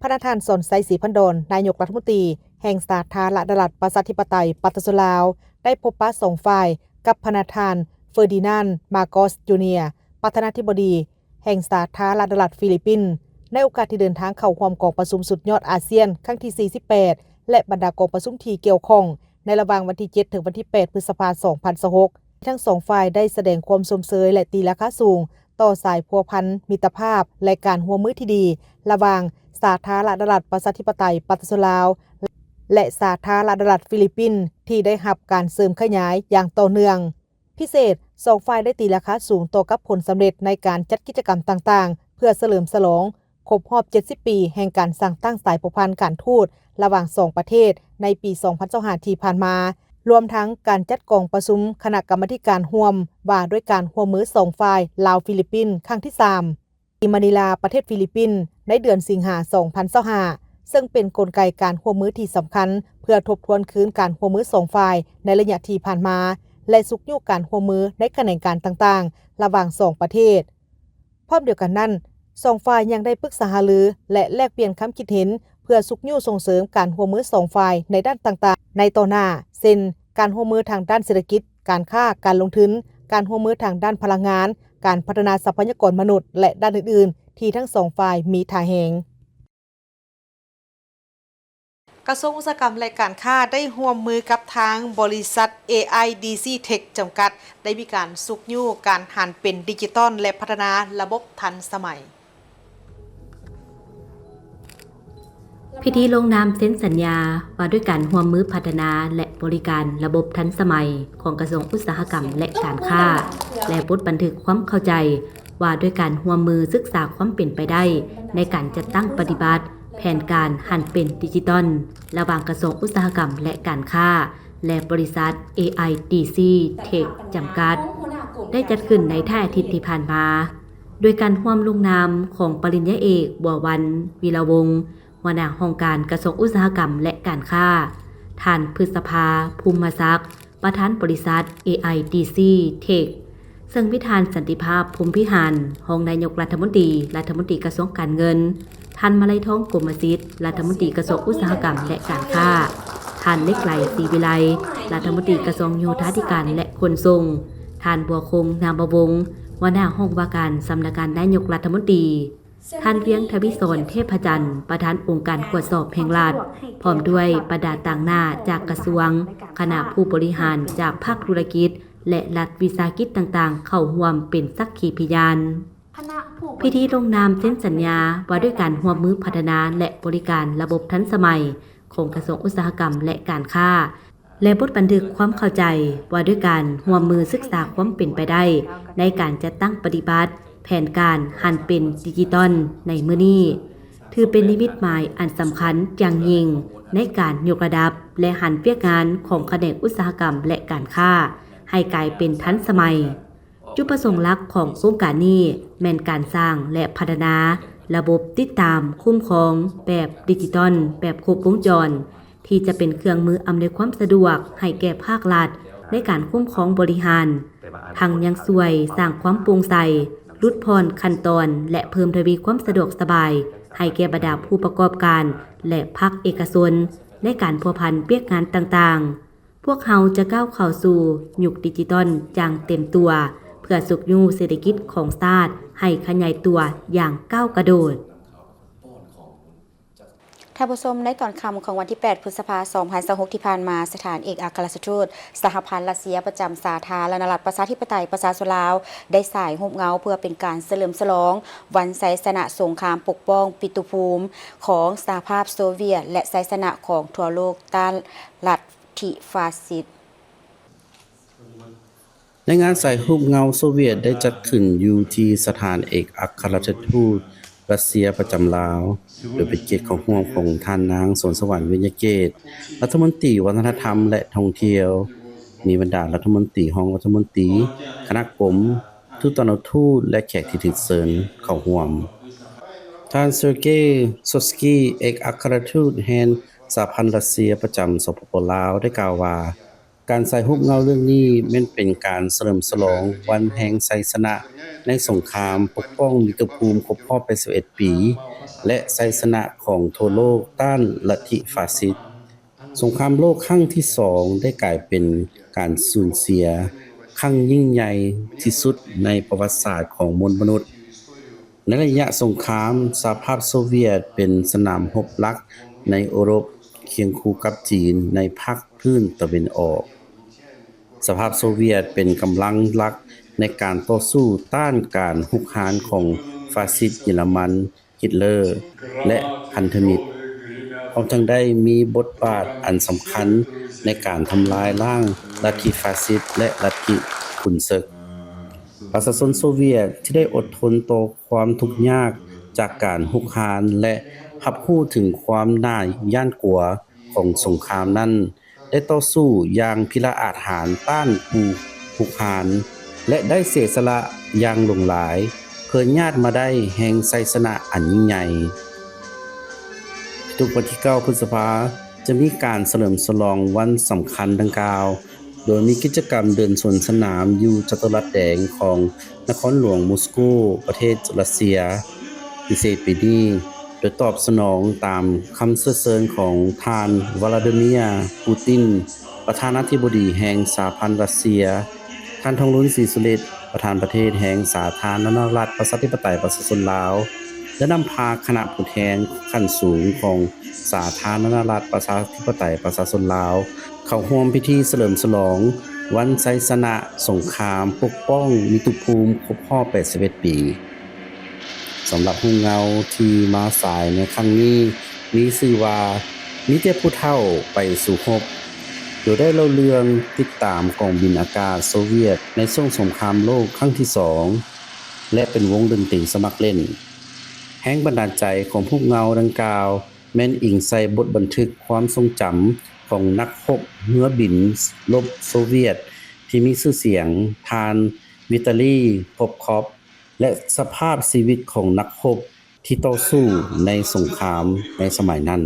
ພະນະທ່ານ ສອນໄຊ ສີພັນດອນ ນາຍົກລັດຖະມົນຕີແຫ່ງສາທາລະນະລັດ ປະຊາທິປະໄຕ ປະຊາຊົນລາວ ໄດ້ພົບປະສອງຝ່າຍກັບພະນະທ່ານ ເຟີດີນານ ມາໂກສ ຈູເນຍ ປະທານາທິບໍດີແຫ່ງສາທາລະນະລັດຟີລິບປິນ ໃນໂອກາດທີ່ເດີນທາງເຂົ້າຮ່ວມກອງປະຊຸມສຸດຍອດອາຊຽນຄັ້ງທີສີ່ສິບແປດ ແລະ ບັນດາກອງປະຊຸມທີ່ກ່ຽວຂ້ອງ ໃນລະຫວ່າງວັນທີເຈັດ ເຖິງວັນທີແປດ ພຶດສະພາ ສອງພັນຊາວຫົກ. ທັງສອງຝ່າຍໄດ້ສະແດງຄວາມຊົມເຊີຍ ແລະ ຕີລາຄາສູງຕໍ່ສາຍພົວພັນມິດຕະພາບ ແລະ ການຮ່ວມມືທີ່ດີ ລະຫວ່າງສາທາລະນະລັດປະຊາທິປະໄຕປະຊາຊົນລາວ ແລະ ສາທາລະນະລັດຟີລິບປິນ ທີ່ໄດ້ຮັບການເສີມຂະຫຍາຍຢ່າງຕໍ່ເນື່ອງ. ພິເສດ, ສອງຝ່າຍໄດ້ຕີລາຄາສູງຕໍ່ກັບຜົນສຳເລັດໃນການຈັດກິດຈະກຳຕ່າງໆ ເພື່ອສະເຫຼີມສະຫຼອງຄົບຮອບເຈັດສິບປີແຫ່ງການສ້າງຕັ້ງສາຍພົວພັນການທູດລະຫວ່າງສອງປະເທດໃນປີສອງພັນຊາວຫ້າທີ່ຜ່ານມາ, ລວມທັງການຈັດກອງປະຊຸມຄະນະກຳມາທິການຮ່ວມວ່າດ້ວຍການຮ່ວມມືສອງຝ່າຍ ລາວ-ຟີລິບປິນ ຄັ້ງທີສາມ ທີ່ມະນີລາ ປະເທດຟີລິບປິນ ໃນເດືອນສິງຫາ ສອງພັນຊາວຫ້າ ເຊິ່ງເປັນກົນໄກການຮ່ວມມືທີ່ສຳຄັນ ເພື່ອທົບທວນຄືນການຮ່ວມມືສອງຝ່າຍໃນໄລຍະທີ່ຜ່ານມາ ແລະ ຊຸກຍູ້ການຮ່ວມມືໃນຂະແໜງການຕ່າງໆ ລະຫວ່າງສອງປະເທດ. ພ້ອມດຽວກັນນັ້ນ, ສອງຝ່າຍຍັງໄດ້ປຶກສາຫາລື ແລະ ແລກປ່ຽນຄຳຄິດເຫັນ ເພື່ອຊຸກຍູ້ສົ່ງເສີມການຮ່ວມມືສອງຝ່າຍໃນດ້ານຕ່າງໆ ໃນຕໍ່ໜ້າ ເຊັ່ນ ການຮ່ວມມືທາງດ້ານເສດຖະກິດ, ການຄ້າ, ການລົງທຶນ, ການຮ່ວມມືທາງດ້ານພະລັງງານ, ການພັດທະນາຊັບພະຍາກອນມະນຸດ ແລະ ດ້ານອື່ນໆ ທີ່ທັງສອງຝ່າຍມີທ່າແຮງ. ກະຊວງອຸດສາຫະກຳ ແລະ ການຄ້າ ໄດ້ຮ່ວມມືກັບທາງບໍລິສັດ ເອໄອດີຊີເທັກ ຈຳກັດ ໄດ້ມີການຊຸກຍູ້ການຫັນເປັນດິຈິຕອນ ແລະ ພັດທະນາລະບົບທັນສະໄໝ. ພິທີລົງນາມເຊັນສັນຍາວ່າດ້ວຍການຮ່ວມມືພັດທະນາ ແລະ ບໍລິການລະບົບທັນສະໄໝຂອງກະຊວງອຸດສາຫະກຳ ແລະ ການຄ້າ ແລະ ບົດບັນທຶກຄວາມເຂົ້າໃຈວ່າດ້ວຍການຮ່ວມມືສຶກສາຄວາມເປັນໄປໄດ້ໃນການຈັດຕັ້ງປະຕິບັດແຜນການຫັນເປັນດິຈິຕອນ ລະຫວ່າງກະຊວງອຸດສາຫະກຳ ແລະ ການຄ້າ ແລະ ບໍລິສັດ ເອໄອດີຊີເທັກ ຈຳກັດ ໄດ້ຈັດຂຶ້ນໃນທ້າຍອາທິດທີ່ຜ່ານມາ ໂດຍການຮ່ວມລົງນາມຂອງປະລິນຍາເອກ ບົວວັນ ວີລະວົງ ຫົວໜ້າຫ້ອງການກະຊວງອຸດສາຫະກຳ ແລະ ການຄ້າ, ທ່ານ ພຶດສະພາ ພູມມະສັກ ປະທານບໍລິສັດ ເອໄອດີຊີເທັກ ເຊິ່ງມີທ່ານ ສັນຕິພາບ ພົມພິຫານ ຮອງນາຍົກລັດຖະມົນຕີ ລັດຖະມົນຕີກະຊວງການເງິນ, ທ່ານ ມະໄລທອງ ກົມມະສິດ ລັດຖະມົນຕີກະຊວງອຸດສາຫະກຳ ແລະ ການຄ້າ, ທ່ານ ເລັກໄລ ສີວິໄລ ລັດຖະມົນຕີກະຊວງໂຍທາທິການ ແລະ ຂົນສົ່ງ, ທ່ານ ບົວຄົງ ນາມບະວົງ ຫົວໜ້າຫ້ອງວ່າການສຳນັກງານນາຍົກລັດຖະມົນຕີ, ທ່ານ ວຽງ ທະວີສອນ ເທບພະຈັນ ປະທານອົງການກວດສອບແຫ່ງລັດ ພ້ອມດ້ວຍບັນດາຕາງໜ້າຈາກກະຊວງ, ຄະນະຜູ້ບໍລິຫານຈາກພາກທຸລະກິດ ແລະ ລັດວິສາຫະກິດຕ່າງໆ ເຂົ້າຮ່ວມເປັນສັກຂີພິຍານ. ພິທີລົງນາມເຊັນສັນຍາວ່າດ້ວຍການຮ່ວມມືພັດທະນາ ແລະ ບໍລິການລະບົບທັນສະໄໝຂອງກະຊວງອຸດສາຫະກຳ ແລະ ການຄ້າ ແລະ ບົດບັນທຶກຄວາມເຂົ້າໃຈວ່າດ້ວຍການຮ່ວມມືສຶກສາຄວາມເປັນໄປໄດ້ໃນການຈັດຕັ້ງປະຕິບັດແຜນການຫັນເປັນດິຈິຕອນໃນມື້ນີ້ ຖືເປັນນິມິດໝາຍອັນສຳຄັນຢ່າງຍິ່ງໃນການຍົກລະດັບ ແລະ ຫັນວຽກງານຂອງຂະແໜງອຸດສາຫະກຳ ແລະ ການຄ້າໃຫ້ກາຍເປັນທັນສະໄໝ. ຈຸດປະສົງຫຼັກຂອງໂຄງການນີ້ແມ່ນການສ້າງ ແລະ ພັດທະນາລະບົບຕິດຕາມ, ຄຸ້ມຄອງແບບດິຈິຕອນແບບຄົບວົງຈອນ ທີ່ຈະເປັນເຄື່ອງມືອຳນວຍຄວາມສະດວກໃຫ້ແກ່ພາກລັດໃນການຄຸ້ມຄອງບໍລິຫານ, ທັງຍັງຊ່ວຍສ້າງຄວາມໂປ່ງໃສ, ຫຼຸດຜ່ອນຂັ້ນຕອນ ແລະ ເພີ່ມທະວີຄວາມສະດວກສະບາຍໃຫ້ແກ່ບັນດາຜູ້ປະກອບການ ແລະ ພາກເອກະຊົນໃນການພົວພັນວຽກງານຕ່າງໆ. ພວກເຮົາຈະກ້າວເຂົ້າສູ່ຍຸກດິຈິຕອນຢ່າງເຕັມຕົວ ເພື່ອຊຸກຍູ້ເສດຖະກິດຂອງຊາດໃຫ້ຂະຫຍາຍຕົວຢ່າງກ້າວກະໂດດ. ທ່ານຜູ້ຊົມ, ໃນຕອນຄ່ຳຂອງວັນທີແປດ ພຶດສະພາ ສອງພັນຊາວຫົກ ທີ່ຜ່ານມາ, ສະຖານເອກອັກຄະລັດຖະທູດສະຫະພັນຣັດເຊຍປະຈຳສາທາລະນະລັດປະຊາທິປະໄຕປະຊາຊົນລາວ ໄດ້ສາຍຮູບເງົາເພື່ອເປັນການສະເຫຼີມສະຫຼອງວັນໄຊຊະນະສົງຄາມປົກປ້ອງປິຕຸພູມຂອງສະຫະພາບໂຊວຽດ ແລະ ໄຊຊະນະຂອງທົ່ວໂລກຕ້ານລັດ ທິຟາຊິດ. ໃນງານສາຍຮູບເງົາໂຊວຽດໄດ້ຈັດຂຶ້ນຢູ່ທີ່ສະຖານເອກອັກຄະລັດຖະທູດຣັດເຊຍປະຈຳລາວ, ໂດຍເປັນກຽດເຂົ້າຮ່ວມຂອງທ່ານນາງ ສວນສະຫວັນ ວິຍະເກດ ລັດຖະມົນຕີວັດທະນະທຳ ແລະ ທ່ອງທ່ຽວ, ມີບັນດາລັດຖະມົນຕີ, ຮອງລັດຖະມົນຕີ, ຄະນະກົມ, ທູຕານຸທູດ ແລະ ແຂກທີ່ຖືກເຊີນເຂົ້າຮ່ວມ. ທ່ານ ເຊີເກ ໂຊສກີ ເອກອັກຄະລັດຖະທູດແຫ່ງສະຫະພັນຣັດເຊຍປະຈຳ ສປປ ລາວ ໄດ້ກ່າວວ່າ, ການສາຍຮູບເງົາເລື່ອງນີ້ແມ່ນເປັນການສະເຫຼີມສະຫຼອງວັນແຫ່ງໄຊຊະນະໃນສົງຄາມປົກປ້ອງມິດຕະພູມຄົບຮອບແປດສິບເອັດປີ ແລະ ໄຊຊະນະຂອງທົ່ວໂລກຕ້ານລັດທິຟາຊິດ. ສົງຄາມໂລກຄັ້ງທີສອງໄດ້ກາຍເປັນ ການສູນເສຍຄັ້ງຍິ່ງໃຫຍ່ທີ່ສຸດໃນປະຫວັດສາດຂອງມວນມະນຸດ. ໃນໄລຍະສົງຄາມ, ສະຫະພາບໂຊວຽດເປັນສະໜາມຮົບຫຼັກໃນເອີຣົບ, ຄຽງຄູ່ກັບຈີນໃນພາກພື້ນຕາເວັນອອກ. ສະຫະພາບໂຊວຽດເປັນກຳລັງຫຼັກໃນການຕໍ່ສູ້ຕ້ານການຮຸກຮານຂອງຟາຊິດເຢຍລະມັນ, ຮິດເລີ ແລະ ພັນທະມິດ, ພ້ອມທັງໄດ້ມີບົດບາດອັນສຳຄັນໃນການທຳລາຍລ້າງລັດທິຟາຊິດ ແລະ ລັດທິຂຸນເສິກ. ປະຊາຊົນໂຊວຽດທີ່ໄດ້ອົດທົນຕໍ່ຄວາມທຸກຍາກຈາກການຮຸກຮານ ແລະ ຮັບຮູ້ເຖິງຄວາມໜ້າຢ້ານກົວຂອງສົງຄາມນັ້ນ ໄດ້ຕໍ່ສູ້ຢ່າງພິລະອາດຫານຕ້ານຜູ້ຮຸກຮານ ແລະ ໄດ້ເສຍສະຫຼະຢ່າງຫຼວງຫຼາຍ ເພື່ອຍາດມາໄດ້ແຫ່ງໄຊຊະນະອັນຍິ່ງໃຫຍ່. ທຸກວັນທີເກົ້າ ພຶດສະພາ ຈະມີການສະເຫຼີມສະຫຼອງວັນສຳຄັນດັ່ງກ່າວ ໂດຍມີກິດຈະກຳເດີນສວນສະໜາມຢູ່ຈະຕຸລັດແດງຂອງນະຄອນຫຼວງມົສໂກ ປະເທດຣັດເຊຍ ພິເສດປີນີ້ ໂດຍຕອບສະໜອງຕາມຄຳເຊື້ອເຊີນຂອງທ່ານ ວລາດີເມຍ ປູຕິນ ປະທານາທິບໍດີແຫ່ງສະຫະພັນຣັດເຊຍ, ທ່ານ ທອງລຸນ ສີສຸລິດ ປະທານປະເທດແຫ່ງສາທາລະນະລັດ ປະຊາທິປະໄຕ ປະຊາຊົນລາວ ໄດ້ນຳພາຄະນະຜູ້ແທນຂັ້ນສູງຂອງສາທາລະນະລັດ ປະຊາທິປະໄຕ ປະຊາຊົນລາວ ເຂົ້າຮ່ວມພິທີສະເຫຼີມສະຫຼອງວັນໄຊຊະນະສົງຄາມປົກປ້ອງມິຖຸພູມຄົບຮອບແປດສິບເອັດປີ. ສຳລັບຮູບເງົາທີ່ມາສາຍໃນຄັ້ງນີ້ ມີຊື່ວ່າ ມີແຕ່ຜູ້ເຖົ້າໄປສູ້ຮົບ, ໂດຍໄດ້ເລົ່າເລື່ອງຕິດຕາມກອງບິນອາກາດໂຊວຽດໃນຊ່ວງສົງຄາມໂລກຄັ້ງທີສອງ ແລະ ເປັນວົງດົນຕີສະໝັກຫຼິ້ນ. ແຮງບັນດານໃຈຂອງຮູບເງົາດັ່ງກ່າວ ແມ່ນອີງໃສ່ບົດບັນທຶກຄວາມຊົງຈຳຂອງນັກຮົບເຮືອບິນລົບໂຊວຽດທີ່ມີຊື່ສຽງ ທ່ານ ວິຕາລີ ໂພບຄອບ ແລະ ສະພາບຊີວິດຂອງນັກຮົບທີ່ຕໍ່ສູ້ໃນສົງຄາມໃນສະໄໝນັ້ນ.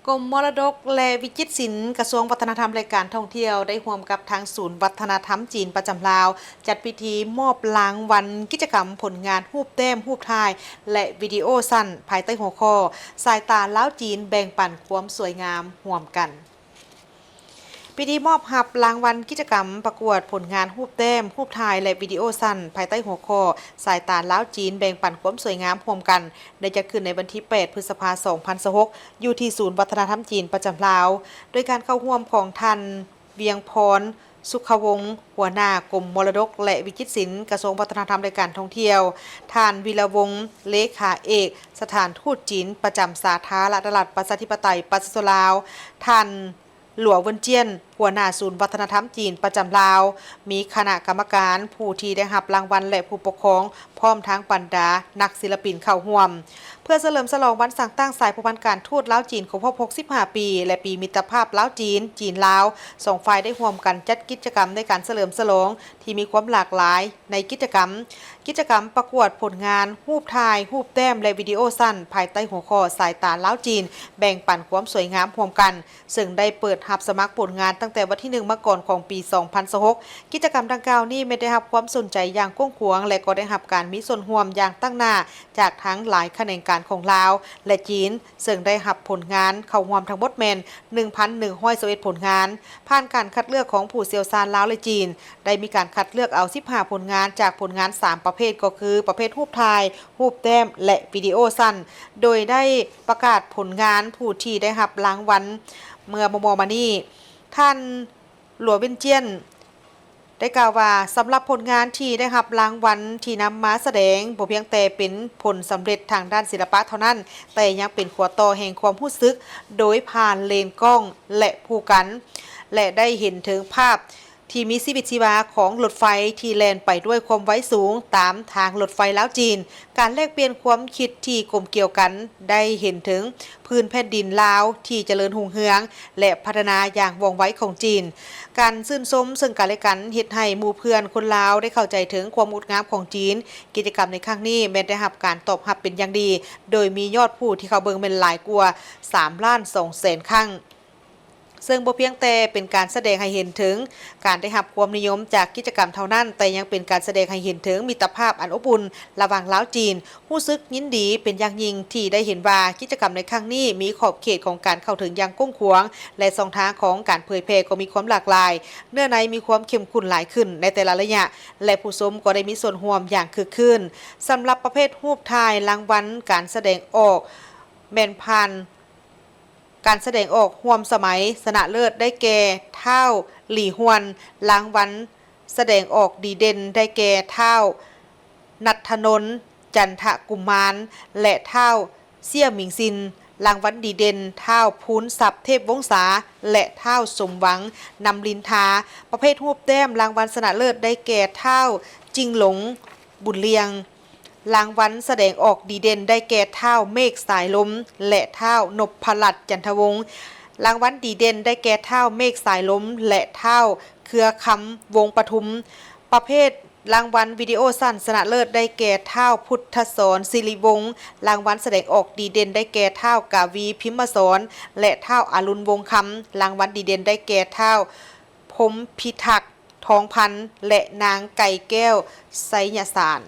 ກົມມໍລະດົກ ແລະ ວິຈິດສິນ ກະຊວງວັດທະນະທຳ ແລະ ການທ່ອງທ່ຽວ ໄດ້ຮ່ວມກັບທາງສູນວັດທະນະທຳຈີນປະຈຳລາວ ຈັດພິທີມອບລາງວັນກິດຈະກຳຜົນງານຮູບແຕ້ມ, ຮູບຖ່າຍ ແລະ ວິດີໂອສັ້ນ ພາຍໃຕ້ຫົວຂໍ້ ສາຍຕາລາວຈີນແບ່ງປັນຄວາມສວຍງາມຮ່ວມກັນ. ພິທີມອບຮັບລາງວັນກິດຈະກຳປະກວດຜົນງານຮູບແຕ້ມ, ຮູບຖ່າຍ ແລະ ວິດີໂອສັ້ນ ພາຍໃຕ້ຫົວຂໍ້ ສາຍຕາລາວຈີນແບ່ງປັນຄວາມສວຍງາມຮ່ວມກັນ ໄດ້ຈັດຂຶ້ນໃນວັນທີແປດ ພຶດສະພາ ສອງພັນຊາວຫົກ ຢູ່ທີ່ສູນວັດທະນະທຳຈີນປະຈຳລາວ ໂດຍການເຂົ້າຮ່ວມຂອງທ່ານ ວຽງພອນ ສຸຂະວົງ ຫົວໜ້າກົມມໍລະດົກ ແລະ ວິຈິດສິນ ກະຊວງວັດທະນະທຳ ແລະ ການທ່ອງທ່ຽວ, ທ່ານ ວິລະວົງ ເລຂາເອກ ສະຖານທູດຈີນປະຈຳສາທາລະນະລັດ ປະຊາທິປະໄຕ ປະຊາຊົນລາວ, ທ່ານ ຫຼວງ ເວິນຈຽນ ຫົວໜ້າສູນວັດທະນະທຳຈີນປະຈຳລາວ, ມີຄະນະກຳມະການ, ຜູ້ທີ່ໄດ້ຮັບລາງວັນ ແລະ ຜູ້ປົກຄອງ ພ້ອມທັງບັນດານັກສິລະປິນເຂົ້າຮ່ວມ. ເພື່ອສະເຫຼີມສະຫຼອງວັນສ້າງຕັ້ງສາຍພົວພັນການທູດລາວຈີນຄົບຮອບຫົກສິບຫ້າປີ ແລະ ປີມິດຕະພາບລາວຈີນ, ຈີນ-ລາວ, ສອງຝ່າຍໄດ້ຮ່ວມກັນຈັດກິດຈະກຳໃນການສະເຫຼີມສະຫຼອງທີ່ມີຄວາມຫຼາກຫຼາຍໃນກິດຈະກຳ, ກິດຈະກຳປະກວດຜົນງານຮູບຖ່າຍ, ຮູບແຕ້ມ ແລະ ວິດີໂອສັ້ນ ພາຍໃຕ້ຫົວຂໍ້ ສາຍຕາລາວຈີນ ແບ່ງປັນຄວາມສວຍງາມຮ່ວມກັນ, ເຊິ່ງໄດ້ເປີດຮັບສະໝັກຜົນງານຕັ້ງແຕ່ວັນທີໜຶ່ງ ມະກອນ ຂອງປີສອງພັນຊາວຫົກ. ກິດຈະກຳດັ່ງກ່າວນີ້ແມ່ນໄດ້ຮັບຄວາມສົນໃຈຢ່າງກວ້າງຂວາງ ແລະ ກໍໄດ້ຮັບການມີສ່ວນຮ່ວມຢ່າງຕັ້ງໜ້າຈາກທັງຫຼາຍຂະແໜງການຂອງລາວ ແລະ ຈີນ, ເຊິ່ງໄດ້ຮັບຜົນງານເຂົ້າຮ່ວມທັງໝົດແມ່ນ ໜຶ່ງພັນໜຶ່ງຮ້ອຍຊາວເອັດຜົນງານ, ຜ່ານການຄັດເລືອກຂອງຜູ້ຊ່ຽວຊານລາວ ແລະ ຈີນ, ໄດ້ມີການຄັດເລືອກເອົາສິບຫ້າຜົນງານ ຈາກຜົນງານສາມປະເພດ ກໍຄື ປະເພດຮູບຖ່າຍ, ຮູບແຕ້ມ ແລະ ວິດີໂອສັ້ນ, ໂດຍໄດ້ປະກາດຜົນງານຜູ້ທີ່ໄດ້ຮັບລາງວັນເມື່ອມໍ່ໆມານີ້. ທ່ານ ຫຼວງ ເວັນຈຽນ ໄດ້ກ່າວວ່າ, ສຳລັບຜົນງານທີ່ໄດ້ຮັບລາງວັນທີ່ນຳມາສະແດງ ບໍ່ພຽງແຕ່ເປັນຜົນສຳເລັດທາງດ້ານສິລະປະເທົ່ານັ້ນ, ແຕ່ຍັງເປັນຂົວຕໍ່ແຫ່ງຄວາມຮູ້ສຶກ ໂດຍຜ່ານເລນກ້ອງ ແລະ ຜູ້ກັນ ແລະ ໄດ້ເຫັນເຖິງພາບ ທີ່ມີຊີວິດຊີວາຂອງລົດໄຟທີ່ແລ່ນໄປດ້ວຍຄວາມໄວສູງຕາມທາງລົດໄຟລາວຈີນ, ການແລກປ່ຽນຄວາມຄິດທີ່ກົມກຽວກັນ, ໄດ້ເຫັນເຖິງພື້ນແຜ່ນດິນລາວທີ່ຈະເລີນຮຸ່ງເຮືອງ ແລະ ພັດທະນາຢ່າງວ່ອງໄວຂອງຈີນ. ການຊື່ນຊົມເຊິ່ງກັນແລະກັນເຮັດໃຫ້ໝູ່ເພື່ອນຄົນລາວໄດ້ເຂົ້າໃຈເຖິງຄວາມງົດງາມຂອງຈີນ. ກິດຈະກຳໃນຄັ້ງນີ້ແມ່ນໄດ້ຮັບການຕອບຮັບເປັນຢ່າງດີ, ໂດຍມີຍອດຜູ້ທີ່ເຂົ້າເບິ່ງແມ່ນຫຼາຍກວ່າສາມລ້ານສອງແສນຄັ້ງ. ເຊິ່ງບໍ່ພຽງແຕ່ເປັນການສະແດງໃຫ້ເຫັນເຖິງການໄດ້ຮັບຄວາມນິຍົມຈາກກິດຈະກຳເທົ່ານັ້ນ, ແຕ່ຍັງເປັນການສະແດງໃຫ້ເຫັນເຖິງມິດຕະພາບອັນອົບອຸ່ນລະຫວ່າງລາວ-ຈີນ. ຮູ້ສຶກຍິນດີເປັນຢ່າງຍິ່ງທີ່ໄດ້ເຫັນວ່າກິດຈະກຳໃນຄັ້ງນີ້ມີຂອບເຂດຂອງການເຂົ້າເຖິງຢ່າງກວ້າງຂວາງ ແລະ ຊ່ອງທາງຂອງການເຜີຍແຜ່ກໍມີຄວາມຫຼາກຫຼາຍ, ເນື້ອໃນມີຄວາມເຂັ້ມຂຸ້ນຫຼາຍຂຶ້ນໃນແຕ່ລະໄລຍະ ແລະ ຜູ້ຊົມກໍໄດ້ມີສ່ວນຮ່ວມຢ່າງຄຶກຄື້ນ. ສຳລັບປະເພດຮູບຖ່າຍ, ລາງວັນການສະແດງອອກແມ່ນຜ່ານ ການສະແດງອອກຮ່ວມສະໄໝຊະນະເລີດໄດ້ແກ່ທ້າວ ຫຼີ ຮວນ, ລາງວັນສະແດງອອກດີເດັ່ນໄດ້ແກ່ທ້າວ ນັດທະນົນ ຈັນທະກຸມານ ແລະ ທ້າວ ເຊຍ ມິງຊິນ, ລາງວັນດີເດັ່ນ ທ້າວ ພູນຊັບ ເທບວົງສາ ແລະ ທ້າວ ສົມຫວັງ ນຳລິນທາ. ປະເພດຮູບແຕ້ມ, ລາງວັນຊະນະເລີດໄດ້ແກ່ທ້າວ ຈິງຫຼົງ ບຸນລຽງ. ລາງວັນສະແດງອອກດີເດັ່ນໄດ້ແກ່ທ້າວ ເມກ ສາຍລົມ ແລະ ທ້າວ ນົບພະລັດ ຈັນທະວົງ. ລາງວັນດີເດັ່ນໄດ້ແກ່ທ້າວ ເມກ ສາຍລົມ ແລະ ທ້າວ ເຄືອຄຳ ວົງປະທຸມ. ປະເພດລາງວັນວິດີໂອສັ້ນຊະນະເລີດໄດ້ແກ່ທ້າວ ພຸດທະສອນ ສິລິວົງ. ລາງວັນສະແດງອອກດີເດັ່ນໄດ້ແກ່ທ້າວ ກາວີ ພິມມະສອນ ແລະ ທ້າວ ອາລຸນ ວົງຄຳ. ລາງວັນດີເດັ່ນໄດ້ແກ່ທ້າວ ພົມພິທັກ ທອງພັນ ແລະ ນາງ ໄກ່ແກ້ວ ໄຊຍະສານ.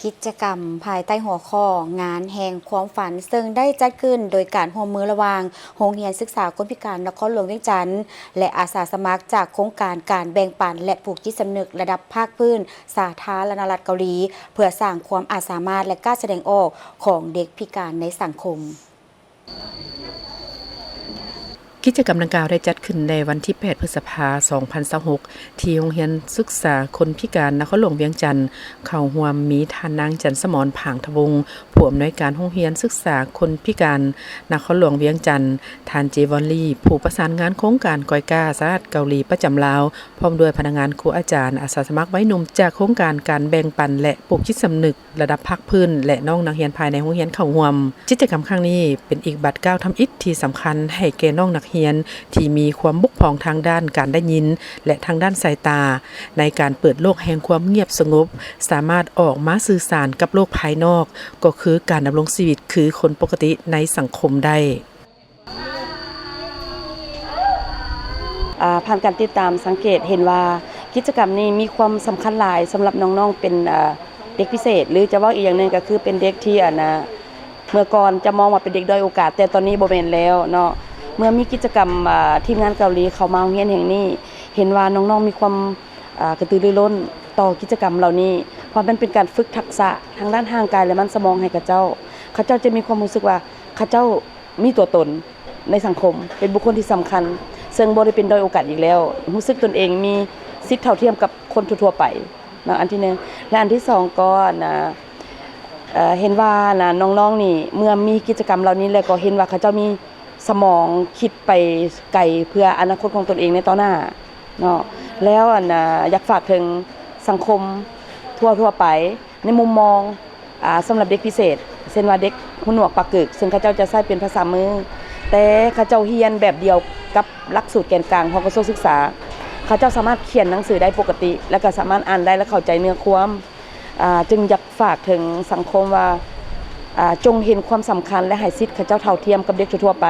ກິດຈະກຳພາຍໃຕ້ຫົວຂໍ້ງານແຫ່ງຄວາມຝັນ ເຊິ່ງໄດ້ຈັດຂຶ້ນໂດຍການຮ່ວມມືລະຫວ່າງໂຮງຮຽນສຶກສາຄົນພິການນະຄອນຫຼວງວຽງຈັນ ແລະ ອາສາສະໝັກຈາກໂຄງການການແບ່ງປັນ ແລະ ປູກຈິດສຳນຶກລະດັບພາກພື້ນສາທາລະນະລັດເກົາຫຼີ ເພື່ອສ້າງຄວາມອາດສາມາດ ແລະ ກ້າສະແດງອອກຂອງເດັກພິການໃນສັງຄົມ. ກິດຈະກຳດັ່ງກ່າວໄດ້ຈັດຂຶ້ນໃນວັນທີແປດ ພຶດສະພາ ສອງພັນຊາວຫົກ ທີ່ໂຮງຮຽນສຶກສາຄົນພິການນະຄອນຫຼວງວຽງຈັນ. ເຂົ້າຮ່ວມມີທ່ານນາງ ຈັນສະໝອນ ຜາງທະວົງ ຜູ້ອຳນວຍການໂຮງຮຽນສຶກສາຄົນພິການນະຄອນຫຼວງວຽງຈັນ, ທ່ານ ເຈ ວອນລີ ຜູ້ປະສານງານໂຄງການກອຍກ້າສະຫະລັດເກົາຫຼີປະຈຳລາວ, ພ້ອມດ້ວຍພະນັກງານ, ຄູອາຈານ, ອາສາສະໝັກໄວໜຸ່ມຈາກໂຄງການການແບ່ງປັນ ແລະ ປູກຈິດສຳນຶກ ລະດັບພາກພື້ນ ແລະ ນ້ອງນັກຮຽນພາຍໃນໂຮງຮຽນເຂົ້າຮ່ວມ. ກິດຈະກຳຄັ້ງນີ້ເປັນອີກບາດກ້າວທຳອິດທີ່ສຳຄັນໃຫ້ແກ່ນ້ອງນັກຮຽນທີ່ມີຄວາມບົກຜ່ອງທາງດ້ານການໄດ້ຍິນ ແລະ ທາງດ້ານສາຍຕາ, ໃນການເປີດໂລກແຫ່ງຄວາມງຽບສະຫງົບ, ສາມາດອອກມາສື່ສານກັບໂລກພາຍນອກ, ກໍຄືການດຳລົງຊີວິດຄືຄົນປົກກະຕິໃນສັງຄົມໄດ້. ອາ ຜ່ານການຕິດຕາມສັງເກດເຫັນວ່າ ກິດຈະກຳນີ້ມີຄວາມສຳຄັນຫຼາຍສຳລັບນ້ອງໆ ເປັນ ອາ ເດັກພິເສດ ຫຼື ຈະເວົ້າອີກຢ່າງໜຶ່ງກໍຄືເປັນເດັກທີ່ ອັນ ອາ ເມື່ອກ່ອນຈະມອງວ່າເປັນເດັກດ້ອຍໂອກາດ, ແຕ່ຕອນນີ້ບໍ່ແມ່ນແລ້ວເນາະ. ເມື່ອມີກິດຈະກຳ ອາ ທີມງານເກົາຫຼີເຂົ້າມາໂຮງຮຽນແຫ່ງນີ້, ເຫັນວ່ານ້ອງໆ ມີຄວາມ ອາ ກະຕືລືລົ້ນຕໍ່ກິດຈະກຳເຫຼົ່ານີ້, ເພາະມັນເປັນການຝຶກທັກສະທາງດ້ານຮ່າງກາຍ ແລະ ມັນສະໝອງໃຫ້ເຂົາເຈົ້າ. ເຂົາເຈົ້າຈະມີຄວາມຮູ້ສຶກວ່າເຂົາເຈົ້າ ມີຕົວຕົນໃນສັງຄົມ, ເປັນບຸກຄົນທີ່ສຳຄັນ, ເຊິ່ງບໍ່ໄດ້ເປັນດ້ອຍໂອກາດອີກແລ້ວ, ຮູ້ສຶກຕົນເອງມີສິດເທົ່າທຽມກັບຄົນທົ່ວໆໄປເນາະ, ອັນທີໜຶ່ງ. ແລະ ອັນທີສອງກໍ ອັນນາ ເອີ ເຫັນວ່າ ອັນນາ ນ້ອງໆນີ້ ເມື່ອມີກິດຈະກຳເຫຼົ່ານີ້ແລ້ວ ກໍເຫັນວ່າເຂົາເຈົ້າມີສະໝອງຄິດໄປໄກເພື່ອອະນາຄົດຂອງຕົນເອງໃນຕໍ່ໜ້າເນາະ. ແລ້ວ ອັນນາ ຢາກຝາກເຖິງສັງຄົມທົ່ວໆໄປ ໃນມຸມມອງ ອາ ສຳລັບເດັກພິເສດ ເຊັ່ນວ່າເດັກຫູໜວກປາກກຶກ ເຊິ່ງເຂົາເຈົ້າຈະໃຊ້ເປັນພາສາມື, ແຕ່ເຂົາເຈົ້າຮຽນແບບດຽວກັບຫຼັກສູດແກນກາງຂອງກະຊວງສຶກສາ. ເຂົາເຈົ້າສາມາດຂຽນໜັງສືໄດ້ປົກກະຕິ ແລະ ກໍສາມາດອ່ານໄດ້ ແລະ ເຂົ້າໃຈເນື້ອຄວາມ. ອາ ຈຶ່ງຢາກຝາກເຖິງສັງຄົມວ່າ ອາ ຈົ່ງເຫັນຄວາມສຳຄັນ ແລະ ໃຫ້ສິດເຂົາເຈົ້າເທົ່າທຽມກັບເດັກທົ່ວໆໄປ.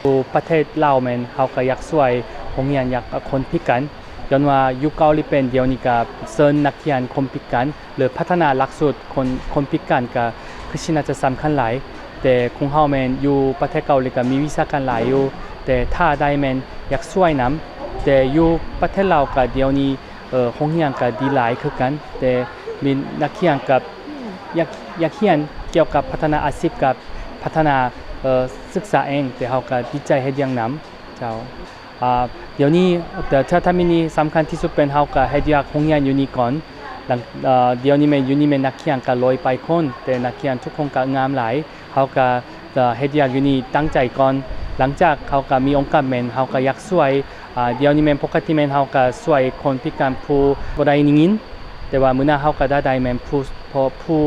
ຢູ່ປະເທດລາວແມ່ນເຮົາກໍຢາກຊ່ວຍໂຮງຮຽນຢາກຄົນພິການ, ຍ້ອນວ່າຢູ່ເກົາຫຼີແປນດຽວນີ້ກໍເຊີນນັກຮຽນຄົນພິການ ຫຼື ພັດທະນາຫຼັກສູດຄົນ ຄົນພິການກໍຄືຊິໜ້າຈະສຳຄັນຫຼາຍ, ແຕ່ຂອງເຮົາແມ່ນຢູ່ປະເທດເກົາຫຼີກໍມີວິຊາການຫຼາຍຢູ່, ແຕ່ຖ້າໄດ້ແມ່ນຢາກຊ່ວຍນຳ. ແຕ່ຢູ່ປະເທດລາວກໍດຽວນີ້ ເອີ ໂຮງຮຽນກໍດີຫຼາຍຄືກັນ, ແຕ່ມີນັກຮຽນກັບ ຢາກ ຢາກຮຽນກ່ຽວກັບພັດທະນາອາຊີບກັບພັດທະນາ ເອີ ສຶກສາເອງ, ແຕ່ເຮົາກໍດີໃຈເຮັດວຽກນຳເຈົ້າ. ອາ ດຽວນີ້ ແຕ່ຖ້າ ຖ້າມີນີ້ສຳຄັນທີ່ສຸດເປັນເຮົາກໍເຮັດວຽກໂຮງຮຽນຢູ່ນີ້ກ່ອນ. ຫຼັງ ອາ ດຽວນີ້ແມ່ນ ຢູ່ນີ້ແມ່ນນັກຮຽນກໍຮ້ອຍປາຍຄົນ, ແຕ່ນັກຮຽນທຸກຄົນກໍງາມຫຼາຍ. ເຮົາກໍ ເອີ ເຮັດວຽກຢູ່ນີ້ຕັ້ງໃຈກ່ອນ. ຫຼັງຈາກເຮົາກໍມີໂອກາດແມ່ນເຮົາກໍຢາກຊ່ວຍ ອາ ດຽວນີ້ແມ່ນປົກກະຕິແມ່ນເຮົາກໍຊ່ວຍຄົນພິການຜູ້ບໍ່ໄດ້ຍິນ, ແຕ່ວ່າມື້ໜ້າເຮົາກໍໄດ້ ໄດ້ແມ່ນຜູ້ ຜູ້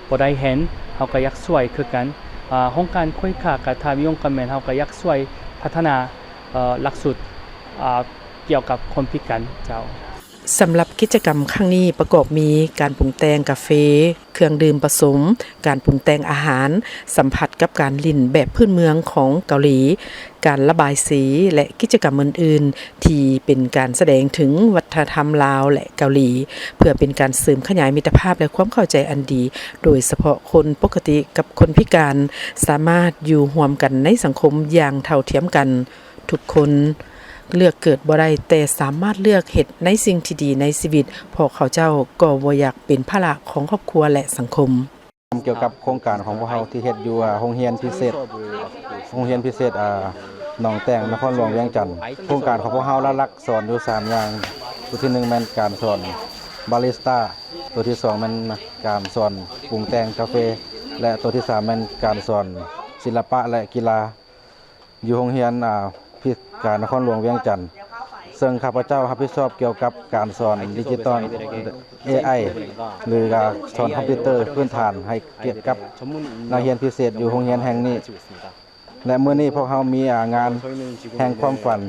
ບໍ່ໄດ້ເຫັນ ເຮົາກໍຢາກຊ່ວຍຄືກັນ. ອາ ໂຄງການຂ້ອຍຂ້າກໍຖ້າມີໂອກາດແມ່ນເຮົາກໍຢາກຊ່ວຍພັດທະນາ ເອີ ຫຼັກສູດ ອາ ກ່ຽວກັບຄົນພິການເຈົ້າ. ສຳລັບກິດຈະກຳຄັ້ງນີ້ປະກອບມີການປຸງແຕ່ງກາເຟ, ເຄື່ອງດື່ມປະສົມ, ການປຸງແຕ່ງອາຫານ, ສຳຜັດກັບການຫຼິ້ນແບບພື້ນເມືອງຂອງເກົາຫຼີ, ການລະບາຍສີ ແລະ ກິດຈະກຳອື່ນໆ ທີ່ເປັນການສະແດງເຖິງວັດທະນະທຳລາວ ແລະ ເກົາຫຼີ ເພື່ອເປັນການເສີມຂະຫຍາຍມິດຕະພາບ ແລະ ຄວາມເຂົ້າໃຈອັນດີ, ໂດຍສະເພາະຄົນປົກກະຕິກັບຄົນພິການ ສາມາດຢູ່ຮ່ວມກັນໃນສັງຄົມຢ່າງເທົ່າທຽມກັນ. ທຸກຄົນເລືອກເກີດບໍ່ໄດ້, ແຕ່ສາມາດເລືອກເຮັດໃນສິ່ງທີ່ດີໃນຊີວິດ, ເພາະເຂົາເຈົ້າກໍບໍ່ຢາກເປັນພາລະຂອງຄອບຄົວ ແລະ ສັງຄົມ. ກ່ຽວກັບໂຄງການຂອງພວກເຮົາທີ່ເຮັດຢູ່ ອ່າ ໂຮງຮຽນພິເສດ, ໂຮງຮຽນພິເສດ ອ່າ ໜອງແຕ່ງ ນະຄອນຫຼວງວຽງຈັນ. ໂຄງການຂອງພວກເຮົາຫຼັກໆສອນຢູ່ສາມຢ່າງ. ຕົວທີໜຶ່ງແມ່ນການສອນບາຣິສຕາ, ຕົວທີສອງແມ່ນການສອນປຸງແຕ່ງກາເຟ ແລະ ຕົວທີສາມແມ່ນການສອນສິລະປະ ແລະ ກິລາ. ຢູ່ໂຮງຮຽນ ອ່າ ພິການນະຄອນຫຼວງວຽງຈັນ, ເຊິ່ງຂ້າພະເຈົ້າຮັບຜິດຊອບກ່ຽວກັບການສອນດິຈິຕອນ ເອໄອ ຫຼືວ່າສອນຄອມພິວເຕີພື້ນຖານໃຫ້ແກ່ກັບນັກຮຽນພິເສດຢູ່ໂຮງຮຽນແຫ່ງນີ້. ແລະ ມື້ນີ້ພວກເຮົາມີ ອ່າ ງານແຫ່ງຄວາມຝັນ,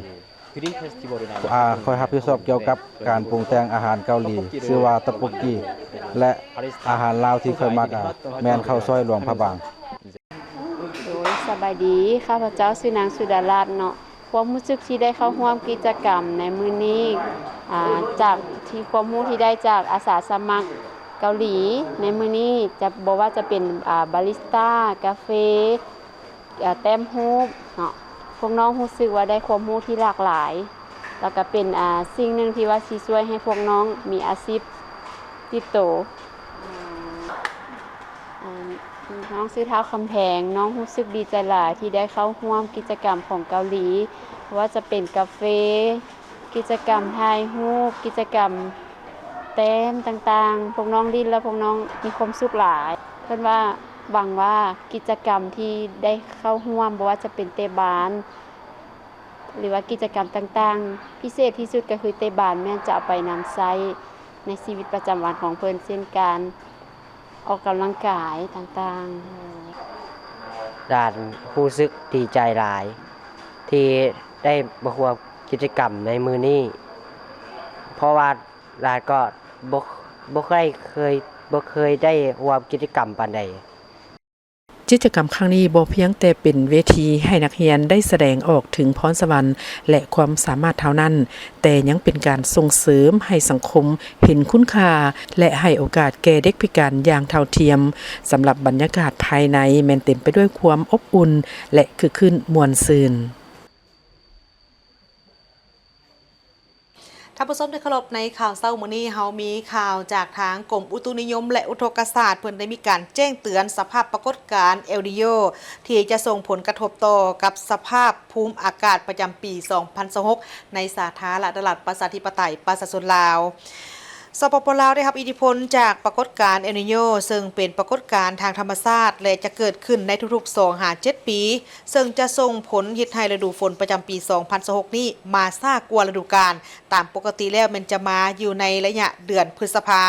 ອ່າ ຂ້ອຍຮັບຜິດຊອບກ່ຽວກັບການປຸງແຕ່ງອາຫານເກົາຫຼີ, ຊື່ວ່າຕັອບປຸກກີ ແລະ ອາຫານລາວທີ່ຂ້ອຍມັກ ອ່າ ແມ່ນເຂົ້າຊອຍຫຼວງພະບາງ. ໂດຍ ສະບາຍດີ, ຂ້າພະເຈົ້າຊື່ນາງສຸດາລາດເນາະ. ຄວາມຮູ້ສຶກທີ່ໄດ້ເຂົ້າຮ່ວມກິດຈະກຳໃນມື້ນີ້ ອາ ຈາກທີ່ຄວາມຮູ້ທີ່ໄດ້ຈາກອາສາສະໝັກເກົາຫຼີໃນມື້ນີ້ ຈະ ບໍ່ວ່າຈະເປັນ ອາ ບາຣິສຕາ, ກາເຟ, ອາ ແຕ້ມຮູບເນາະ, ພວກນ້ອງຮູ້ສຶກວ່າໄດ້ຄວາມຮູ້ທີ່ຫຼາກຫຼາຍ, ແລ້ວກະເປັນ ອາ ສິ່ງໜຶ່ງທີ່ວ່າຊິຊ່ວຍໃຫ້ພວກນ້ອງມີອາຊີບຕິດໂຕ. ອາ ນ້ອງຊື່ທ້າວຄຳແພງ, ນ້ອງຮູ້ສຶກດີໃຈຫຼາຍທີ່ໄດ້ເຂົ້າຮ່ວມກິດຈະກຳຂອງເກົາຫຼີ, ບໍ່ວ່າຈະເປັນກາເຟ, ກິດຈະກຳຖ່າຍຮູບ, ກິດຈະກຳແຕ້ມຕ່າງໆ, ພວກນ້ອງຫຼິ້ນແລ້ວພວກນ້ອງມີຄວາມສຸກຫຼາຍ. ເພິ່ນວ່າ ຫວັງວ່າກິດຈະກຳທີ່ໄດ້ເຂົ້າຮ່ວມ, ບໍ່ວ່າຈະເປັນເຕະບານ ຫຼືວ່າກິດຈະກຳຕ່າງໆ, ພິເສດທີ່ສຸດກໍຄືເຕະບານ ແມ່ນຈະເອົາໄປນຳໃຊ້ໃນຊີວິດປະຈຳວັນຂອງເພິ່ນ ເຊັ່ນ ການອອກກຳລັງກາຍຕ່າງໆ. ຫຼານຮູ້ສຶກດີໃຈຫຼາຍທີ່ໄດ້ມາຮ່ວມກິດຈະກຳໃນມື້ນີ້, ເພາະວ່າຫຼານກໍບໍ່ ບໍ່ເຄີຍ ເຄີຍ ບໍ່ເຄີຍໄດ້ຮ່ວມກິດຈະກຳປານໃດ. ກິດຈະກຳຄັ້ງນີ້ບໍ່ພຽງແຕ່ເປັນເວທີໃຫ້ນັກຮຽນໄດ້ສະແດງອອກເຖິງພອນສະຫວັນ ແລະ ຄວາມສາມາດເທົ່ານັ້ນ, ແຕ່ຍັງເປັນການສົ່ງເສີມໃຫ້ສັງຄົມເຫັນຄຸນຄ່າ ແລະ ໃຫ້ໂອກາດແກ່ເດັກພິການຢ່າງເທົ່າທຽມ. ສຳລັບບັນຍາກາດພາຍໃນແມ່ນເຕັມໄປດ້ວຍຄວາມອົບອຸ່ນ ແລະ ຄຶກຄື້ນມ່ວນຊື່ນ. ທ່ານຜູ້ຊົມທີ່ເຄົາລົບ, ໃນຂ່າວເຊົ້າມື້ນີ້ ເຮົາມີຂ່າວຈາກທາງກົມອຸຕຸນິຍົມ ແລະ ອຸທົກກະສາດ, ເພິ່ນໄດ້ມີການແຈ້ງເຕືອນສະພາບປາກົດການເອລນີໂຍ ທີ່ຈະສົ່ງຜົນກະທົບຕໍ່ກັບສະພາບພູມອາກາດປະຈຳປີສອງພັນຊາວຫົກ ໃນສາທາລະນະລັດປະຊາທິປະໄຕປະຊາຊົນລາວ. ສປປ ລາວ ໄດ້ຮັບອິດທິພົນຈາກປາກົດການເອລນີໂຍ, ເຊິ່ງເປັນປາກົດການທາງທຳມະຊາດ ແລະ ຈະເກີດຂຶ້ນໃນທຸກໆສອງຫາເຈັດປີ. ເຊິ່ງຈະສົ່ງຜົນເຮັດໃຫ້ລະດູຝົນປະຈຳປີສອງພັນຊາວຫົກນີ້ມາຊ້າກວ່າລະດູການ. ຕາມປົກກະຕິແລ້ວແມ່ນຈະມາຢູ່ໃນໄລຍະເດືອນພຶດສະພາ,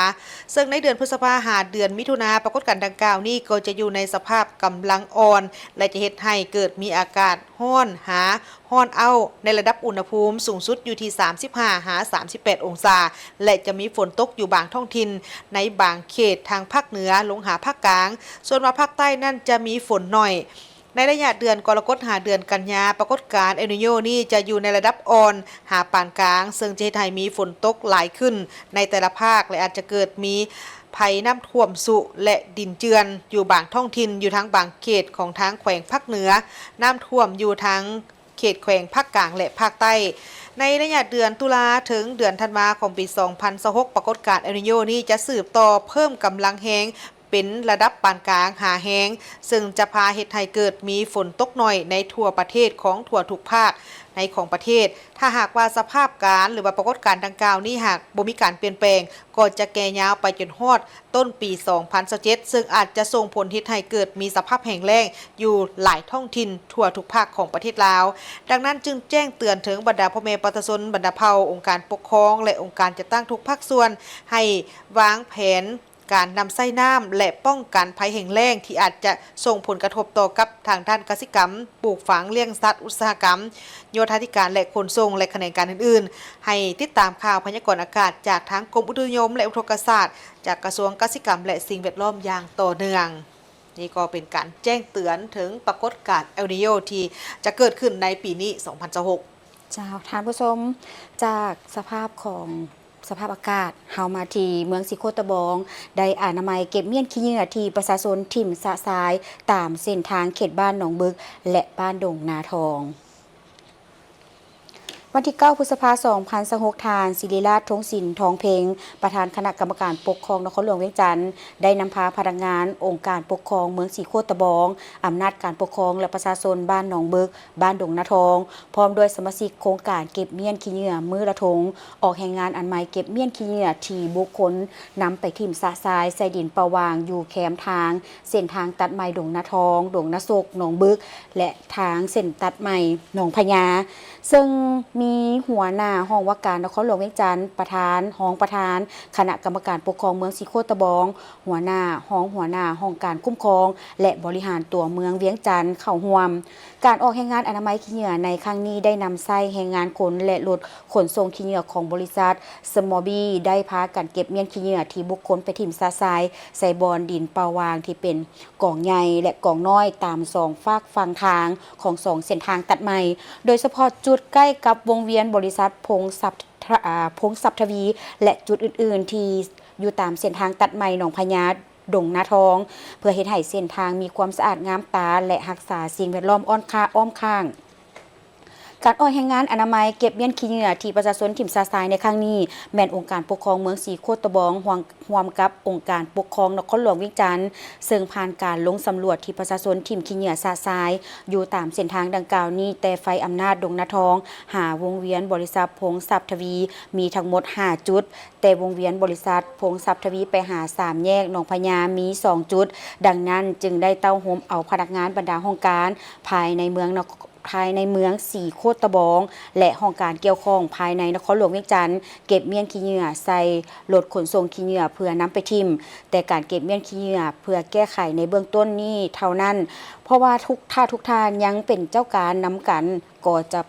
ເຊິ່ງໃນເດືອນພຶດສະພາຫາເດືອນມິຖຸນາ, ປາກົດການດັ່ງກ່າວນີ້ກໍຈະຢູ່ໃນສະພາບກຳລັງອ່ອນ ແລະ ຈະເຮັດໃຫ້ເກີດມີອາກາດຮ້ອນຫາຮ້ອນອ້າວ ໃນລະດັບອຸນຫະພູມສູງສຸດຢູ່ທີ່ສາມສິບຫ້າຫາສາມສິບແປດອົງສາ ແລະ ຈະມີຝົນຕົກຢູ່ບາງທ້ອງຖິ່ນໃນບາງເຂດທາງພາກເໜືອລົງຫາພາກກາງ, ສ່ວນວ່າພາກໃຕ້ນັ້ນຈະມີຝົນໜ້ອຍ. ໃນໄລຍະເດືອນກໍລະກົດຫາເດືອນກັນຍາ, ປາກົດການເອລນີໂຍນີ້ຈະຢູ່ໃນລະດັບອ່ອນຫາປານກາງ, ເຊິ່ງຈະເຮັດໃຫ້ມີຝົນຕົກຫຼາຍຂຶ້ນໃນແຕ່ລະພາກ ແລະ ອາດຈະເກີດມີໄພນ້ຳຖ້ວມຊຸ ແລະ ດິນເຈື່ອນຢູ່ບາງທ້ອງຖິ່ນ ຢູ່ທາງບາງເຂດຂອງທາງແຂວງພາກເໜືອ, ນ້ຳຖ້ວມຢູ່ທາງເຂດແຂວງພາກກາງ ແລະ ພາກໃຕ້. ໃນໄລຍະເດືອນຕຸລາເຖິງເດືອນທັນວາຂອງປີສອງພັນຊາວຫົກ, ປາກົດການເອລນີໂຍນີ້ຈະສືບຕໍ່ເພີ່ມກຳລັງແຮງ ເປັນລະດັບປານກາງຫາແຮງ, ເຊິ່ງຈະພາເຮັດໃຫ້ເກີດມີຝົນຕົກໜ້ອຍໃນທົ່ວປະເທດຂອງທົ່ວທຸກພາກໃນຂອງປະເທດ. ຖ້າຫາກວ່າສະພາບການ ຫຼືວ່າປາກົດການດັ່ງກ່າວນີ້ຫາກບໍ່ມີການປ່ຽນແປງ, ກໍຈະແກ່ຍາວໄປຈົນຮອດຕົ້ນປີສອງພັນຊາວເຈັດ, ເຊິ່ງອາດຈະສົ່ງຜົນເຮັດໃຫ້ເກີດມີສະພາບແຫ້ງແລ້ງຢູ່ຫຼາຍທ້ອງຖິ່ນທົ່ວທຸກພາກຂອງປະເທດລາວ. ດັ່ງນັ້ນຈຶ່ງແຈ້ງເຕືອນເຖິງບັນດາພໍ່ແມ່ປະຊາຊົນ, ບັນດາເຜົ່າ, ອົງການປົກຄອງ ແລະ ອົງການຈັດຕັ້ງທຸກພາກສ່ວນ ໃຫ້ວາງແຜນ ການນຳໃຊ້ນ້ຳ ແລະ ປ້ອງກັນໄພແຫ້ງແລ້ງ ທີ່ອາດຈະສົ່ງຜົນກະທົບຕໍ່ກັບທາງດ້ານກະສິກຳ, ປູກຝັງ, ລ້ຽງສັດ, ອຸດສາຫະກຳ, ໂຍທາທິການ ແລະ ຂົນສົ່ງ ແລະ ຂະແໜງການອື່ນໆ. ໃຫ້ຕິດຕາມຂ່າວພະຍາກອນອາກາດຈາກທາງກົມອຸຕຸນິຍົມ ແລະ ອຸທົກກະສາດ ຈາກກະຊວງກະສິກຳ ແລະ ສິ່ງແວດລ້ອມຢ່າງຕໍ່ເນື່ອງ. ນີ້ກໍເປັນການແຈ້ງເຕືອນເຖິງປາກົດການເອລນີໂຍ ທີ່ຈະເກີດຂຶ້ນໃນປີນີ້ ສອງພັນຊາວຫົກ. ເຈົ້າ ທ່ານຜູ້ຊົມ, ຈາກສະພາບຂອງ ສະພາບອາກາດ, ເຮົາມາທີ່ເມືອງສີໂຄດຕະບອງ ໄດ້ອະນາໄມເກັບມ້ຽນຂີ້ເຫຍື້ອທີ່ປະຊາຊົນຖິ້ມຊະຊາຍຕາມເສັ້ນທາງເຂດບ້ານໜອງບຶກ ແລະ ບ້ານດົງນາທອງ. ວັນທີເກົ້າ ພຶດສະພາ ສອງພັນຊາວຫົກ, ທ່ານ ສິລິລາດ ທົງສິນ ທອງເພັງ, ປະທານຄະນະກຳມະການປົກຄອງນະຄອນຫຼວງວຽງຈັນ ໄດ້ນຳພາພະນັກງານອົງການປົກຄອງເມືອງສີໂຄດຕະບອງ, ອຳນາດການປົກຄອງ ແລະ ປະຊາຊົນບ້ານໜອງບຶກ, ບ້ານດົງນາທອງ, ພ້ອມດ້ວຍສະມາຊິກໂຄງການເກັບມ້ຽນຂີ້ເຫຍື້ອມື້ລະຖົງ, ອອກແຮງງານອະນາໄມເກັບມ້ຽນຂີ້ເຫຍື້ອທີ່ບຸກຄົນນຳໄປຖິ້ມຊະຊາຍໃສ່ດິນເປົ່າວ່າງຢູ່ແຄມທາງ ເສັ້ນທາງຕັດໃໝ່ດົງນາທອງ, ດົງນາສົກ, ໜອງບຶກ ແລະ ທາງເສັ້ນຕັດໃໝ່ໜອງພະຍາ, ເຊິ່ງມີຫົວໜ້າຫ້ອງວ່າການນະຄອນຫຼວງວຽງຈັນ, ປະທານ, ຮອງປະທານຄະນະກຳມະການປົກຄອງເມືອງສີໂຄດຕະບອງ, ຫົວໜ້າ, ຮອງຫົວໜ້າຫ້ອງການຄຸ້ມຄອງ ແລະ ບໍລິຫານຕົວເມືອງວຽງຈັນເຂົ້າຮ່ວມ. ການອອກແຮງງານອະນາໄມຂີ້ເຫຍື້ອໃນຄັ້ງນີ້ໄດ້ນຳໃຊ້ແຮງງານຄົນ ແລະ ລົດຂົນສົ່ງຂີ້ເຫຍື້ອຂອງບໍລິສັດ ສະມໍບີ ໄດ້ພາກັນເກັບມ້ຽນຂີ້ເຫຍື້ອທີ່ບຸກຄົນໄປຖິ້ມຊະຊາຍໃສ່ບ່ອນດິນເປົ່າວ່າງທີ່ເປັນກອງໃຫຍ່ ແລະ ກອງນ້ອຍຕາມສອງຟາກຝັ່ງທາງຂອງສອງເສັ້ນທາງຕັດໃໝ່, ໂດຍສະເພາະຈຸດໃກ້ກັບວົງວຽນບໍລິສັດ ພົງຊັບ ອາ ພົງຊັບທະວີ ແລະ ຈຸດອື່ນໆທີ່ຢູ່ຕາມເສັ້ນທາງຕັດໃໝ່ໜອງພະຍາ ດົງນາທອງ ເພື່ອເຮັດໃຫ້ເສັ້ນທາງມີຄວາມສະອາດງາມຕາ ແລະ ຮັກສາສິ່ງແວດລ້ອມອ້ອມຂ້າ ອ້ອມຂ້າງ. ການອອກແຮງງານອະນາໄມເກັບມ້ຽນຂີ້ເຫຍື້ອທີ່ປະຊາຊົນຖິ້ມຊະຊາຍໃນຄັ້ງນີ້ ແມ່ນອົງການປົກຄອງເມືອງສີໂຄດຕະບອງ ຮ່ວມ ຮ່ວມກັບອົງການປົກຄອງນະຄອນຫຼວງວຽງຈັນ, ເຊິ່ງຜ່ານການລົງສຳຫຼວດທີ່ປະຊາຊົນຖິ້ມຂີ້ເຫຍື້ອຊະຊາຍຢູ່ຕາມເສັ້ນທາງດັ່ງກ່າວນີ້ ແຕ່ໄຟອຳນາດດົງນາທອງ ຫາວົງວຽນບໍລິສັດ ພົງຊັບທະວີ ມີທັງໝົດຫ້າຈຸດ, ແຕ່ວົງວຽນບໍລິສັດ ພົງຊັບທະວີ ໄປຫາສາມແຍກໜອງພະຍາ ມີສອງຈຸດ, ດັ່ງນັ້ນຈຶ່ງໄດ້ເຕົ້າໂຮມເອົາພະນັກງານບັນດາຫ້ອງການພາຍໃນເມືອງນະ ພາຍໃນເມືອງສີໂຄດຕະບອງ ແລະ ຫ້ອງການກ່ຽວຂ້ອງພາຍໃນນະຄອນຫຼວງວຽງຈັນ ເກັບມ້ຽນຂີ້ເຫຍື້ອໃສ່ລົດຂົນສົ່ງຂີ້ເຫຍື້ອເພື່ອນຳໄປຖິ້ມ, ແຕ່ການເກັບມ້ຽນຂີ້ເຫຍື້ອເພື່ອແກ້ໄຂໃນເບື້ອງຕົ້ນນີ້ເທົ່ານັ້ນ, ເພາະວ່າທຸກ ຖ້າທຸກທ່ານຍັງເປັນເຈົ້າການນຳກັນ ກໍຈະ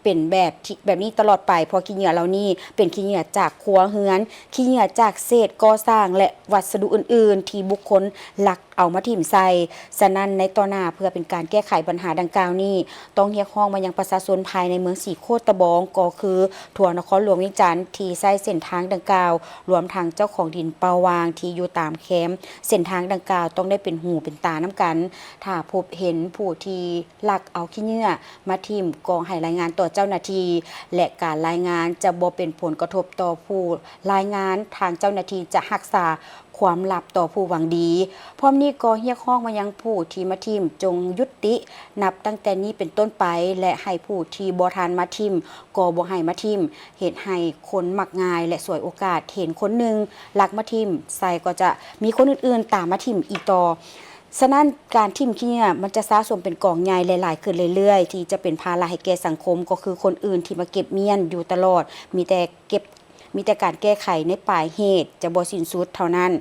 ເປັນແບບທີ່ ແບບນີ້ຕະຫຼອດໄປ, ເພາະຂີ້ເຫຍື້ອເຫຼົ່ານີ້ເປັນຂີ້ເຫຍື້ອຈາກຄົວເຮືອນ, ຂີ້ເຫຍື້ອຈາກເສດກໍ່ສ້າງ ແລະ ວັດສະດຸອື່ນໆທີ່ບຸກຄົນລັກເອົາມາຖິ້ມໃສ່. ສະນັ້ນ, ໃນຕໍ່ໜ້າ ເພື່ອເປັນການແກ້ໄຂບັນຫາດັ່ງກ່າວນີ້, ຕ້ອງຮຽກຮ້ອງມາຍັງປະຊາຊົນພາຍໃນເມືອງສີໂຄດຕະບອງ, ກໍຄືທົ່ວນະຄອນຫຼວງວຽງຈັນ ທີ່ໃຊ້ເສັ້ນທາງດັ່ງກ່າວ, ລວມທັງເຈົ້າຂອງດິນເປົ່າວ່າງທີ່ຢູ່ຕາມແຄມເສັ້ນທາງດັ່ງກ່າວ ຕ້ອງໄດ້ເປັນຫູເປັນຕານຳກັນ. ຖ້າພົບເຫັນຜູ້ທີ່ ລັກເອົາຂີ້ເຫຍື້ອມາຖິ້ມກໍໃຫ້ລາຍງານຕໍ່ເຈົ້າໜ້າທີ່ ແລະ ການລາຍງານຈະບໍ່ເປັນຜົນກະທົບຕໍ່ຜູ້ລາຍງານ, ທາງເຈົ້າໜ້າທີ່ຈະຮັກສາຄວາມລັບຕໍ່ຜູ້ຫວັງດີ. ພ້ອມນີ້ກໍຮຽກຮ້ອງມາຍັງຜູ້ທີ່ມາຖິ້ມ ຈົ່ງຢຸດຕິນັບຕັ້ງແຕ່ນີ້ເປັນຕົ້ນໄປ ແລະ ໃຫ້ຜູ້ທີ່ບໍ່ທັນມາຖິ້ມກໍບໍ່ໃຫ້ມາຖິ້ມ, ເຮັດໃຫ້ຄົນມັກງ່າຍ ແລະ ສວຍໂອກາດ, ເຫັນຄົນໜຶ່ງລັກມາຖິ້ມໃສ່ກໍຈະມີຄົນອື່ນໆຕາມມາຖິ້ມອີກຕໍ່. ສະນັ້ນ, ການຖິ້ມຂີ້ເຫຍື້ອມັນຈະສະສົມເປັນກອງໃຫຍ່ ແລະ ຫຼາຍຂຶ້ນເລື້ອຍໆ ທີ່ຈະເປັນພາລະໃຫ້ແກ່ສັງຄົມ, ກໍຄືຄົນອື່ນທີ່ມາເກັບມ້ຽນຢູ່ຕະຫຼອດ, ມີແຕ່ເກັບ ມີແຕ່ການແກ້ໄຂໃນປາຍເຫດຈະບໍ່ສິ້ນສຸດເທົ່ານັ້ນ.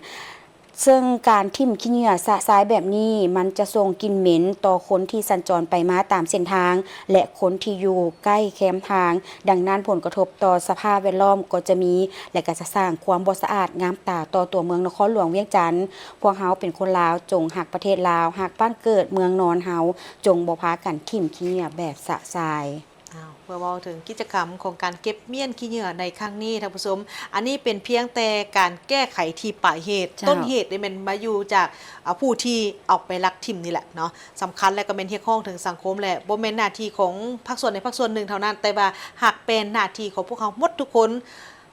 ເຊິ່ງການຖິ້ມຂີ້ເຫຍື້ອຊະຊາຍແບບນີ້, ມັນຈະສົ່ງກິ່ນເໝັນຕໍ່ຄົນທີ່ສັນຈອນໄປມາຕາມເສັ້ນທາງ ແລະ ຄົນທີ່ຢູ່ໃກ້ແຄມທາງ. ດັ່ງນັ້ນ, ຜົນກະທົບຕໍ່ສະພາບແວດລ້ອມກໍຈະມີ ແລະ ກໍຈະສ້າງຄວາມບໍ່ສະອາດງາມຕາຕໍ່ຕົວເມືອງນະຄອນຫຼວງວຽງຈັນ. ພວກເຮົາເປັນຄົນລາວ, ຈົ່ງຮັກປະເທດລາວ, ຮັກບ້ານເກີດເມືອງນອນເຮົາ, ຈົ່ງບໍ່ພາກັນຖິ້ມຂີ້ເຫຍື້ອແບບຊະຊາຍ. ອ້າວ ເມື່ອເວົ້າເຖິງກິດຈະກຳຂອງການເກັບມ້ຽນຂີ້ເຫຍື້ອໃນຄັ້ງນີ້ ທ່ານຜູ້ຊົມ, ອັນນີ້ເປັນພຽງແຕ່ການແກ້ໄຂທີ່ປາຍເຫດ, ເຈົ້າ ຕົ້ນເຫດນີ້ແມ່ນມາຢູ່ຈາກ ອາ ຜູ້ທີ່ເອົາໄປລັກຖິ້ມນີ້ແຫຼະເນາະ. ສຳຄັນແລ້ວກໍແມ່ນຮຽກຮ້ອງເຖິງສັງຄົມແຫຼະ, ບໍ່ແມ່ນໜ້າທີ່ຂອງພາກສ່ວນໃດພາກສ່ວນໜຶ່ງເທົ່ານັ້ນ, ແຕ່ວ່າຫາກແມ່ນໜ້າທີ່ຂອງພວກເຮົາໝົດທຸກຄົນ.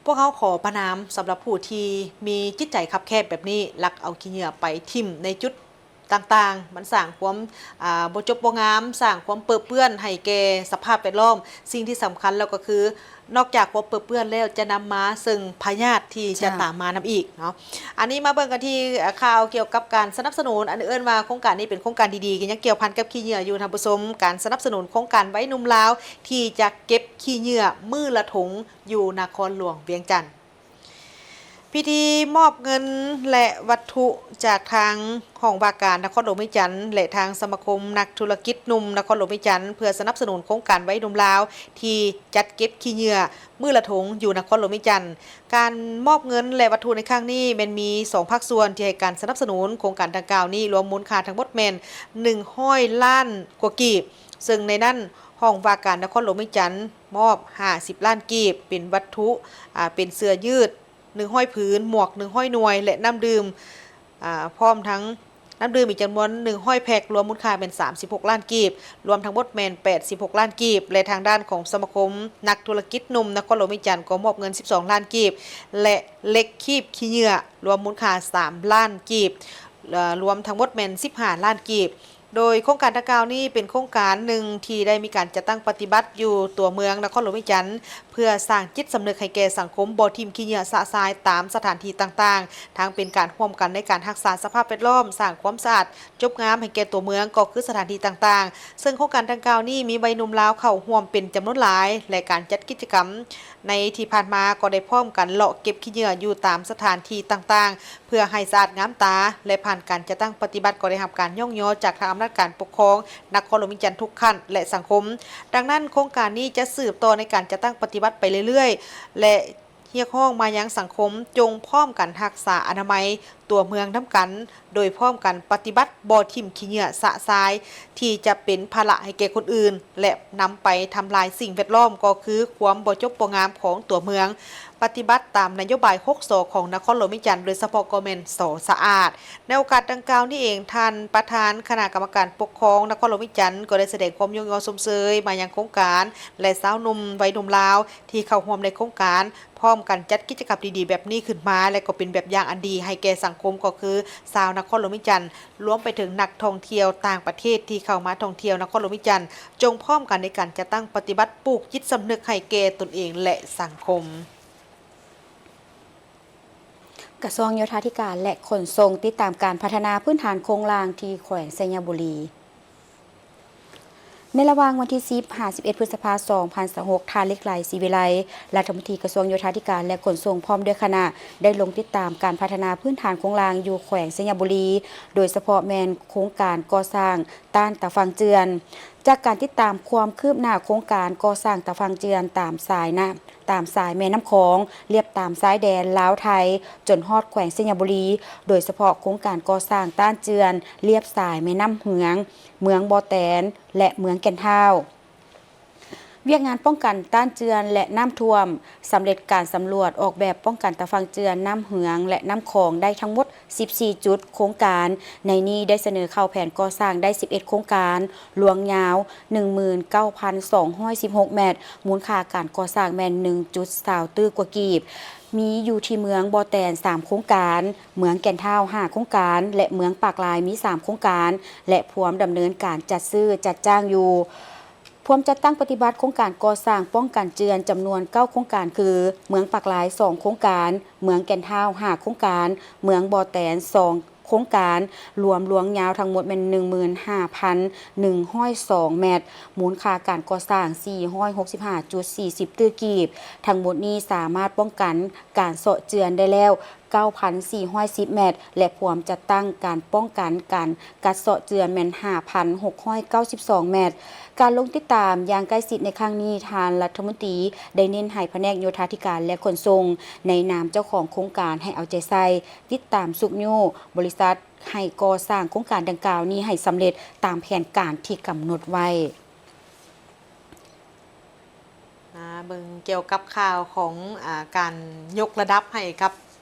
ພວກເຮົາຂໍປະນາມສຳລັບຜູ້ທີ່ມີຈິດໃຈຄັບແຄບແບບນີ້, ລັກເອົາຂີ້ເຫຍື້ອໄປຖິ້ມໃນຈຸດຕ່າງໆ, ມັນສ້າງຄວາມ ອາ ບໍ່ຈົບບໍ່ງາມ, ສ້າງຄວາມເປິເປື້ອນໃຫ້ແກ່ສະພາບແວດລ້ອມ. ສິ່ງທີ່ສຳຄັນແລ້ວກໍຄື ນອກຈາກຄວາມເປິເປື້ອນແລ້ວ ຈະນຳມາເຊິ່ງພະຍາດທີ່ຈະ ເຈົ້າ ຕາມມານຳອີກເນາະ. ອັນນີ້ມາເບິ່ງກັນທີ່ ອາ ຂ່າວກ່ຽວກັບການສະໜັບສະໜູນ, ອັນເອີ້ນວ່າໂຄງການນີ້ເປັນໂຄງການດີໆ ກໍຍັງກ່ຽວພັນກັບຂີ້ເຫຍື້ອຢູ່ ທ່ານຜູ້ຊົມ. ການສະໜັບສະໜູນໂຄງການໄວໜຸ່ມລາວ ທີ່ຈະເກັບຂີ້ເຫຍື້ອມື້ລະຖົງຢູ່ນະຄອນຫຼວງວຽງຈັນ. ພິທີມອບເງິນ ແລະ ວັດຖຸຈາກທາງຫ້ອງວ່າການນະຄອນຫຼວງວຽງຈັນ ແລະ ທາງສະມາຄົມນັກທຸລະກິດໜຸ່ມນະຄອນຫຼວງວຽງຈັນ ເພື່ອສະໜັບສະໜູນໂຄງການໄວໜຸ່ມລາວ ທີ່ຈັດເກັບຂີ້ເຫຍື້ອມື້ລະທົງຢູ່ນະຄອນຫຼວງວຽງຈັນ. ການມອບເງິນ ແລະ ວັດຖຸໃນຄັ້ງນີ້ແມ່ນມີສອງພາກສ່ວນທີ່ໃຫ້ການສະໜັບສະໜູນໂຄງການດັ່ງກ່າວນີ້ ລວມມູນຄ່າທັງໝົດແມ່ນໜຶ່ງຮ້ອຍລ້ານກວ່າກີບ, ເຊິ່ງໃນນັ້ນຫ້ອງວ່າການນະຄອນຫຼວງວຽງຈັນມອບຫ້າສິບລ້ານກີບ ເປັນວັດຖຸ ອາ ເປັນເສື້ອຢືດ ໜຶ່ງຮ້ອຍຜືນ, ໝວກ ໜຶ່ງຮ້ອຍໜ່ວຍ ແລະ ນ້ຳດື່ມ ອາ ພ້ອມທັງນ້ຳດື່ມອີກຈຳນວນ ໜຶ່ງຮ້ອຍແພັກ ລວມມູນຄ່າແມ່ນ ສາມສິບຫົກລ້ານກີບ, ລວມທັງໝົດແມ່ນ ແປດສິບຫົກລ້ານກີບ ແລະ ທາງດ້ານຂອງສະມາຄົມນັກທຸລະກິດໜຸ່ມນະຄອນຫຼວງວຽງຈັນ ກໍມອບເງິນ ສິບສອງລ້ານກີບ ແລະ ເຫຼັກຄີບຂີ້ເຫຍື້ອ ລວມມູນຄ່າ ສາມລ້ານກີບ, ລວມທັງໝົດແມ່ນ ສິບຫ້າລ້ານກີບ. ໂດຍໂຄງການດັ່ງກ່າວນີ້ເປັນໂຄງການໜຶ່ງທີ່ໄດ້ມີການຈັດຕັ້ງປະຕິບັດຢູ່ຕົວເມືອງນະຄອນຫຼວງວຽງຈັນ ເພື່ອສ້າງຈິດສຳນຶກໃຫ້ແກ່ສັງຄົມບໍ່ຖິ້ມຂີ້ເຫຍື້ອຊະຊາຍຕາມສະຖານທີ່ຕ່າງໆ, ທັງເປັນການຮ່ວມກັນໃນການຮັກສາສະພາບແວດລ້ອມ, ສ້າງຄວາມສະອາດຈົບງາມໃຫ້ແກ່ຕົວເມືອງ ກໍຄືສະຖານທີ່ຕ່າງໆ. ເຊິ່ງໂຄງການດັ່ງກ່າວນີ້ມີໄວໜຸ່ມລາວເຂົ້າຮ່ວມເປັນຈຳນວນຫຼາຍ ແລະ ການຈັດກິດຈະກຳໃນທີ່ຜ່ານມາກໍໄດ້ພ້ອມກັນເລາະເກັບຂີ້ເຫຍື້ອຢູ່ຕາມສະຖານທີ່ຕ່າງໆ ເພື່ອໃຫ້ສະອາດງາມຕາ ແລະ ຜ່ານການຈັດຕັ້ງປະຕິບັດກໍໄດ້ຮັບການຍ້ອງຍໍຈາກທາງອຳນາດການປົກຄອງນະຄອນຫຼວງວຽງຈັນທຸກຂັ້ນ ແລະ ສັງຄົມ. ດັ່ງນັ້ນ, ໂຄງການນີ້ຈະສືບຕໍ່ໃນການຈັດຕັ້ງປະຕິບັດໄປເລື້ອຍໆ ແລະ ຮຽກຮ້ອງມາຍັງສັງຄົມ ຈົ່ງພ້ອມກັນຮັກສາອະນາໄມຕົວເມືອງນຳກັນ, ໂດຍພ້ອມກັນປະຕິບັດບໍ່ຖິ້ມຂີ້ເຫຍື້ອຊະຊາຍ ທີ່ຈະເປັນພາລະໃຫ້ແກ່ຄົນອື່ນ ແລະ ນຳໄປທຳລາຍສິ່ງແວດລ້ອມ ກໍຄືຄວາມບໍ່ຈົບບໍ່ງາມຂອງຕົວເມືອງ. ປະຕິບັດຕາມນະໂຍບາຍຫົກ ສ ຂອງນະຄອນຫຼວງວຽງຈັນ ໂດຍສະເພາະກໍແມ່ນ ສ ສະອາດ. ໃນໂອກາດດັ່ງກ່າວນີ້ເອງ, ທ່ານປະທານຄະນະກຳມະການປົກຄອງນະຄອນຫຼວງວຽງຈັນ ກໍໄດ້ສະແດງຄວາມຍ້ອງຍໍຊົມເຊີຍມາຍັງໂຄງການ ແລະ ຊາວໜຸ່ມໄວໜຸ່ມລາວທີ່ເຂົ້າຮ່ວມໃນໂຄງການ, ພ້ອມກັນຈັດກິດຈະກຳດີໆແບບນີ້ຂຶ້ນມາ ແລະ ກໍເປັນແບບຢ່າງອັນດີໃຫ້ແກ່ສັງຄົມ ກໍຄືຊາວນະຄອນຫຼວງວຽງຈັນ, ລວມໄປເຖິງນັກທ່ອງທ່ຽວຕ່າງປະເທດທີ່ເຂົ້າມາທ່ອງທ່ຽວນະຄອນຫຼວງວຽງຈັນ, ຈົ່ງພ້ອມກັນໃນການຈັດຕັ້ງປະຕິບັດ ປູກຈິດສຳນຶກໃຫ້ແກ່ຕົນເອງ ແລະ ສັງຄົມ. ກະຊວງໂຍທາທິການ ແລະ ຂົນສົ່ງ ຕິດຕາມການພັດທະນາພື້ນຖານໂຄງລ່າງທີ່ແຂວງໄຊຍະບູລີ. ໃນລະຫວ່າງວັນທີສິບ ຫາ ສິບເອັດ ພຶດສະພາ ສອງພັນຊາວຫົກ, ທ່ານ ເລັກໄລ ສີວິໄລ ລັດຖະມົນຕີກະຊວງໂຍທາທິການ ແລະ ຂົນສົ່ງ ພ້ອມດ້ວຍຄະນະ ໄດ້ລົງຕິດຕາມການພັດທະນາພື້ນຖານໂຄງລ່າງຢູ່ແຂວງໄຊຍະບູລີ, ໂດຍສະເພາະແມ່ນໂຄງການກໍ່ສ້າງ ຕ້ານຕາຝັ່ງເຈື່ອນ. ຈາກການຕິດຕາມຄວາມຄືບໜ້າໂຄງການກໍ່ສ້າງຕາຝັ່ງເຈື່ອນຕາມສາຍນ້ຳ ຕາມສາຍແມ່ນ້ຳຂອງ ລຽບຕາມຊາຍແດນລາວໄທ ຈົນຮອດແຂວງໄຊຍະບູລີ, ໂດຍສະເພາະໂຄງການກໍ່ສ້າງຕ້ານເຈື່ອນລຽບສາຍແມ່ນ້ຳເຫືອງ, ເມືອງບໍ່ແຕນ ແລະ ເມືອງແກ່ນທ້າວ. ວຽກງານປ້ອງກັນຕ້ານເຈື່ອນ ແລະ ນ້ຳຖ້ວມ, ສຳເລັດການສຳຫຼວດອອກແບບປ້ອງກັນຕາຝັ່ງເຈື່ອນນ້ຳເຫືອງ ແລະ ນ້ຳຂອງໄດ້ທັງໝົດ ສິບສີ່ຈຸດໂຄງການ, ໃນນີ້ໄດ້ສະເໜີເຂົ້າແຜນກໍ່ສ້າງໄດ້ສິບເອັດໂຄງການ, ລວງຍາວໜຶ່ງໝື່ນເກົ້າພັນສອງຮ້ອຍສິບຫົກແມັດ, ມູນຄ່າການກໍ່ສ້າງແມ່ນໜຶ່ງຈຸດຊາວຕື້ກວ່າກີບ. ມີຢູ່ທີ່ເມືອງບໍ່ແຕນສາມໂຄງການ, ເມືອງແກ່ນທ້າວຫ້າໂຄງການ ແລະ ເມືອງປາກລາຍມີສາມໂຄງການ ແລະ ພວມດຳເນີນການຈັດຊື້ຈັດຈ້າງຢູ່. ພວມຈັດຕັ້ງປະຕິບັດໂຄງການກໍ່ສ້າງປ້ອງກັນເຈື່ອນຈຳນວນເກົ້າໂຄງການ ຄື ເມືອງປາກລາຍສອງໂຄງການ, ເມືອງແກ່ນທ້າວຫ້າໂຄງການ, ເມືອງບໍ່ແຕນສອງໂຄງການ, ລວມລວງຍາວທັງໝົດແມ່ນໜຶ່ງໝື່ນຫ້າພັນໜຶ່ງຮ້ອຍສອງແມັດ, ມູນຄ່າການກໍ່ສ້າງສີ່ຮ້ອຍຫົກສິບຫ້າຈຸດສີ່ສິບຕື້ກີບ. ທັງໝົດນີ້ສາມາດປ້ອງກັນການເຊາະເຈື່ອນໄດ້ແລ້ວ ເກົ້າພັນສີ່ຮ້ອຍສິບແມັດ ແລະ ພວມຈັດຕັ້ງການປ້ອງກັນການກັດເຊາະເຈື່ອນແມ່ນຫ້າພັນຫົກຮ້ອຍເກົ້າສິບສອງແມັດ. ການລົງຕິດຕາມຢ່າງໃກ້ຊິດໃນຄັ້ງນີ້, ທ່ານລັດຖະມົນຕີໄດ້ເນັ້ນໃຫ້ພະແນກໂຍທາທິການ ແລະ ຂົນສົ່ງ ໃນນາມເຈົ້າຂອງໂຄງການ ໃຫ້ເອົາໃຈໃສ່ ຕິດຕາມຊຸກຍູ້ບໍລິສັດໃຫ້ກໍ່ສ້າງໂຄງການດັ່ງກ່າວນີ້ໃຫ້ສຳເລັດຕາມແຜນການທີ່ກຳນົດໄວ້. ມາເບິ່ງກ່ຽວກັບຂ່າວຂອງ ອາ ການຍົກລະດັບໃຫ້ກັບ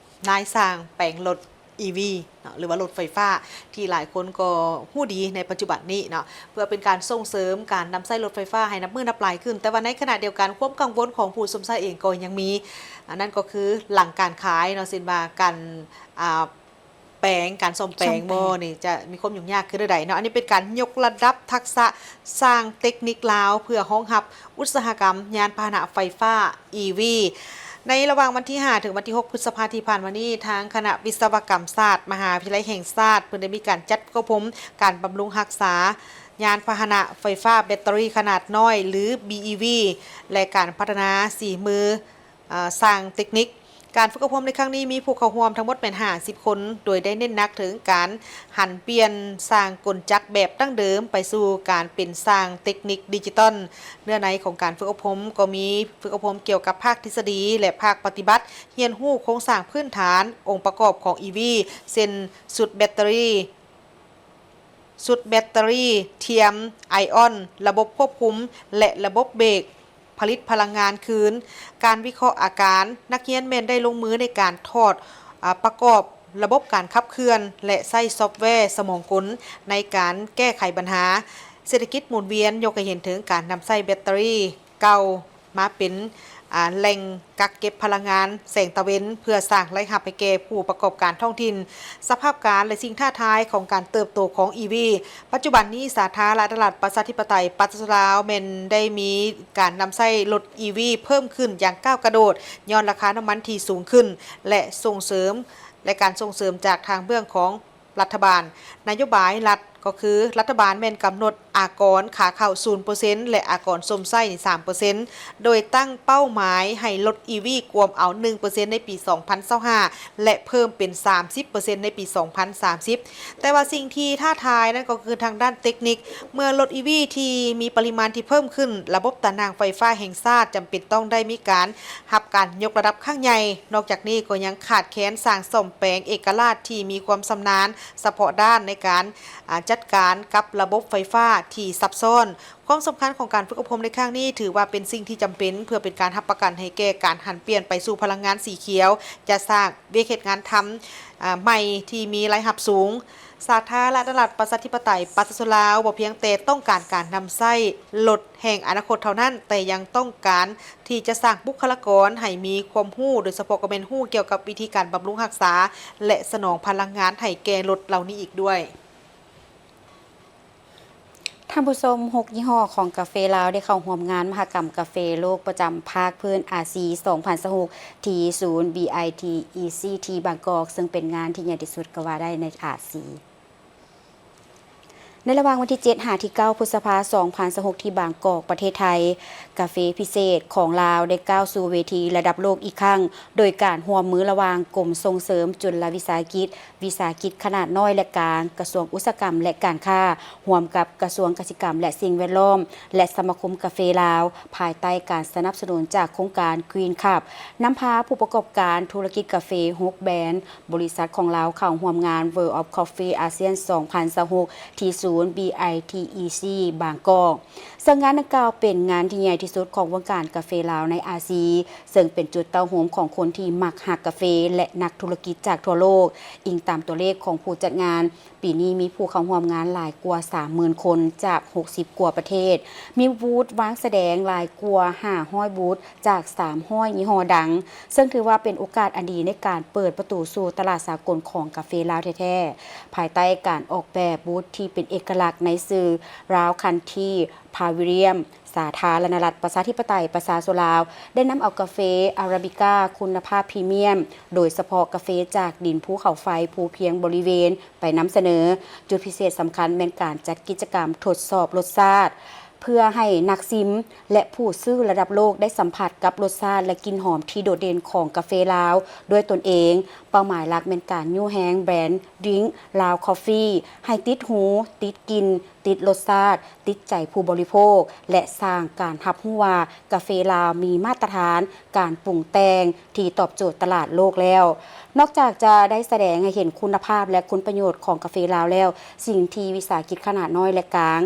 ນາຍຊ່າງແປງລົດ ອີ ວີ ເນາະ ຫຼືວ່າລົດໄຟຟ້າ ທີ່ຫຼາຍຄົນກໍຮູ້ດີໃນປັດຈຸບັນນີ້ເນາະ ເພື່ອເປັນການສົ່ງເສີມການນຳໃຊ້ລົດໄຟຟ້າໃຫ້ນັບມື້ນັບຫຼາຍຂຶ້ນ. ແຕ່ວ່າໃນຂະນະດຽວກັນ ຄວາມກັງວົນຂອງຜູ້ຊົມໃຊ້ເອງກໍຍັງມີ, ອັນນັ້ນກໍຄືຫຼັງການຂາຍເນາະ ເຊັ່ນວ່າການ ອາ ແປງ ການສ້ອມແປງ ສ້ອມແປງ ບໍ່ນີ້ ຈະມີຄວາມຫຍຸ້ງຍາກຄືແນວໃດເນາະ. ອັນນີ້ເປັນການຍົກລະດັບທັກສະຊ່າງເຕັກນິກລາວ ເພື່ອຮອງຮັບອຸດສາຫະກຳຍານພາຫະນະໄຟຟ້າ ອີ ວີ. ໃນລະຫວ່າງວັນທີຫ້າ ເຖິງວັນທີຫົກ ພຶດສະພາທີ່ຜ່ານມານີ້, ທາງຄະນະວິສະວະກຳສາດ ມະຫາວິທະຍາໄລແຫ່ງຊາດ ເພິ່ນໄດ້ມີການຈັດອົບຮົມການບຳລຸງຮັກສາຍານພາຫະນະໄຟຟ້າແບັດເຕີຣີຂະໜາດນ້ອຍ ຫຼື ບີ ອີ ວີ ແລະ ການພັດທະນາສີມື ອາ ຊ່າງເຕັກນິກ ການຝຶກອົບຮົມໃນຄັ້ງນີ້ມີຜູ້ເຂົ້າຮ່ວມທັງໝົດແມ່ນຫ້າສິບຄົນ, ໂດຍໄດ້ເນັ້ນໜັກເຖິງການຫັນປ່ຽນຊ່າງກົນຈັກແບບດັ້ງເດີມໄປສູ່ການເປັນຊ່າງເຕັກນິກດິຈິຕອນ. ເນື້ອໃນຂອງການຝຶກອົບຮົມກໍມີຝຶກອົບຮົມກ່ຽວກັບພາກທິດສະດີ ແລະ ພາກປະຕິບັດ, ຮຽນຮູ້ໂຄງສ້າງພື້ນຖານ, ອົງປະກອບຂອງອີວີ ເຊັ່ນ ຊຸດແບັດເຕີຣີ, ຊຸດແບັດເຕີຣີທຽມໄອອອນ, ລະບົບຄວບຄຸມ ແລະ ລະບົບເບຣກ ຜະລິດພະລັງງານຄືນ, ການວິເຄາະອາການ, ນັກຮຽນແມ່ນໄດ້ລົງມືໃນການຖອດ, ອາ, ປະກອບລະບົບການຂັບເຄື່ອນ ແລະ ໃຊ້ຊອບແວສະໝອງກົນໃນການແກ້ໄຂບັນຫາເສດຖະກິດໝູນວຽນ, ຍົກໃຫ້ເຫັນເຖິງການນຳໃຊ້ແບັດເຕີຣີເກົ່າມາເປັນ, ອາ, ແຫຼ່ງ ກັກເກັບພະລັງງານແສງຕາເວັນ ເພື່ອສ້າງລາຍຮັບໃຫ້ແກ່ຜູ້ປະກອບການທ້ອງຖິ່ນ. ສະພາບການ ແລະ ສິ່ງທ້າທາຍຂອງການເຕີບໂຕຂອງອີວີ. ປັດຈຸບັນນີ້ ສາທາລະນະລັດ ປະຊາທິປະໄຕ ປະຊາຊົນລາວ ແມ່ນໄດ້ມີການນຳໃຊ້ລົດອີວີເພີ່ມຂຶ້ນຢ່າງກ້າວກະໂດດ ຍ້ອນລາຄານ້ຳມັນທີ່ສູງຂຶ້ນ ແລະ ສົ່ງເສີມ, ແລະ ການສົ່ງເສີມຈາກທາງເບື້ອງຂອງ ລັດຖະບານ. ນະໂຍບາຍລັດກໍຄື ລັດຖະບານແມ່ນກຳນົດອາກອນຂາເຂົ້າສູນເປີເຊັນ ແລະ ອາກອນຊົມໃຊ້ນີ້ສາມເປີເຊັນ ໂດຍຕັ້ງເປົ້າໝາຍໃຫ້ລົດອີວີກວມເອົາໜຶ່ງເປີເຊັນໃນປີສອງພັນຊາວຫ້າ ແລະ ເພີ່ມເປັນສາມສິບເປີເຊັນໃນປີສອງພັນສາມສິບ. ແຕ່ວ່າສິ່ງທີ່ທ້າທາຍນັ້ນກໍຄືທາງດ້ານເຕັກນິກ, ເມື່ອລົດອີວີທີ່ມີປະລິມານທີ່ເພີ່ມຂຶ້ນ, ລະບົບຕາໜ່າງໄຟຟ້າແຫ່ງຊາດຈຳເປັນຕ້ອງໄດ້ມີການ ຮັບການຍົກລະດັບຄັ້ງໃຫຍ່. ນອກຈາກນີ້ກໍຍັງຂາດແຄນຊ່າງສ້ອມແປງເອກະລາດທີ່ມີຄວາມຊຳນານສະເພາະດ້ານໃນການ, ອາ, ຈັດການກັບລະບົບໄຟຟ້າທີ່ຊັບຊ້ອນ. ຄວາມສຳຄັນຂອງການຝຶກອົບຮົມໃນຄັ້ງນີ້ຖືວ່າເປັນສິ່ງທີ່ຈຳເປັນ ເພື່ອເປັນການຮັບປະກັນໃຫ້ແກ່ການຫັນປ່ຽນໄປສູ່ພະລັງງານສີຂຽວ, ຈະສ້າງວຽກເຮັດງານທຳ, ອາ, ໃໝ່ທີ່ມີລາຍຮັບສູງ. ສາທາລະນະລັດ ປະຊາທິປະໄຕ ປະຊາຊົນລາວ ບໍ່ພຽງແຕ່ຕ້ອງການການນຳໃຊ້ລົດແຫ່ງອະນາຄົດເທົ່ານັ້ນ, ແຕ່ຍັງຕ້ອງການ ທີ່ຈະສ້າງບຸກຄະລາກອນໃຫ້ມີຄວາມຮູ້, ໂດຍສະເພາະກໍແມ່ນຮູ້ກ່ຽວກັບວິທີການບຳລຸງຮັກສາ ແລະ ສະໜອງພະລັງງານໃຫ້ແກ່ລົດເຫຼົ່ານີ້ອີກດ້ວຍ. ທ່ານຜູ້ຊົມ, ຫົກຍີ່ຫໍ້ຂອງກາເຟລາວໄດ້ເຂົ້າຮ່ວມງານມະຫະກຳກາເຟໂລກປະຈຳພາກພື້ນອາຊີ ສອງພັນຊາວຫົກ ທີ່ສູນ ບີໄອທີອີຊີ ທີ່ບາງກອກ, ເຊິ່ງເປັນງານທີ່ໃຫຍ່ທີ່ສຸດກໍວ່າໄດ້ໃນອາຊີ. ໃນລະຫວ່າງວັນທີເຈັດ ຫາ ທີເກົ້າ ພຶດສະພາ ສອງພັນຊາວຫົກ ທີ່ບາງກອກ ປະເທດໄທ, ກາເຟພິເສດຂອງລາວໄດ້ກ້າວສູ່ເວທີລະດັບໂລກອີກຄັ້ງ, ໂດຍການຮ່ວມມືລະຫວ່າງກົມສົ່ງເສີມຈຸນລະວິສາຫະກິດ, ວິສາຫະກິດຂະໜາດນ້ອຍ ແລະ ກາງ, ກະຊວງອຸດສາຫະກຳ ແລະ ການຄ້າ, ຮ່ວມກັບກະຊວງກະສິກຳ ແລະ ສິ່ງແວດລ້ອມ ແລະ ສະມາຄົມກາເຟລາວ, ພາຍໃຕ້ການສະໜັບສະໜູນຈາກໂຄງການ Green Cup, ນຳພາຜູ້ປະກອບການທຸລະກິດກາເຟ ຫົກ ແບຣນ ບໍລິສັດຂອງລາວເຂົ້າຮ່ວມງານ World of Coffee ASEAN ສອງພັນຊາວຫົກ ທີ່ສູນ ບີໄອທີອີຊີ ບາງກອກ. ເຊິ່ງງານດັ່ງກ່າວເປັນງານທີ່ໃຫຍ່ທີ່ສຸດຂອງວົງການກາເຟລາວໃນອາຊີ, ເຊິ່ງເປັນຈຸດເຕົ້າໂຮມຂອງຄົນທີ່ມັກຮັກກາເຟ ແລະ ນັກທຸລະກິດຈາກທົ່ວໂລກ. ອີງຕາມຕົວເລກຂອງຜູ້ຈັດງານ, ປີນີ້ມີຜູ້ເຂົ້າຮ່ວມງານຫຼາຍກວ່າສາມໝື່ນຄົນຈາກຫົກສິບກວ່າປະເທດ, ມີບູດວາງສະແດງຫຼາຍກວ່າຫ້າຮ້ອຍບູດຈາກສາມຮ້ອຍຍີ່ຫໍ້ດັງ, ເຊິ່ງຖືວ່າເປັນໂອກາດອັນດີໃນການເປີດປະຕູສູ່ຕະຫຼາດສາກົນຂອງກາເຟລາວແທ້ໆ, ພາຍໃຕ້ການອອກແບບບູດທີ່ເປັນເອກະລັກໃນຊື່ Round Country Pavilion. ສາທາລະນະລັດ ປະຊາທິປະໄຕ ປະຊາຊົນລາວ ໄດ້ນຳເອົາກາເຟອາຣາບິກາຄຸນນະພາບພຣີມຽມ, ໂດຍສະເພາະກາເຟຈາກດິນພູເຂົາໄຟພູພຽງບໍລິເວນ ໄປນຳສະເໜີ. ຈຸດພິເສດສຳຄັນແມ່ນການຈັດກິດຈະກຳທົດສອບລົດຊາດ ເພື່ອໃຫ້ນັກຊິມ ແລະ ຜູ້ຊື້ລະດັບໂລກໄດ້ສຳຜັດກັບລົດຊາດ ແລະ ກິ່ນຫອມທີ່ໂດດເດັ່ນຂອງກາເຟລາວດ້ວຍຕົນເອງ. ເປົ້າໝາຍຫຼັກແມ່ນການຍູ້ແຮງແບຣນ Drink Round Coffee ໃຫ້ຕິດຫູ, ຕິດກິ່ນ, ຕິດລົດຊາດ, ຕິດໃຈຜູ້ບໍລິໂພກ ແລະ ສ້າງການຮັບຮູ້ວ່າກາເຟລາວມີມາດຕະຖານການປຸງແຕ່ງທີ່ຕອບໂຈດຕະຫຼາດໂລກແລ້ວ. ນອກຈາກຈະໄດ້ສະແດງໃຫ້ເຫັນຄຸນນະພາບ ແລະ ຄຸນປະໂຫຍດຂອງກາເຟລາວແລ້ວ, ສິ່ງທີ່ວິສາຫະກິດຂະໜາດນ້ອຍ ແລະ ກາງ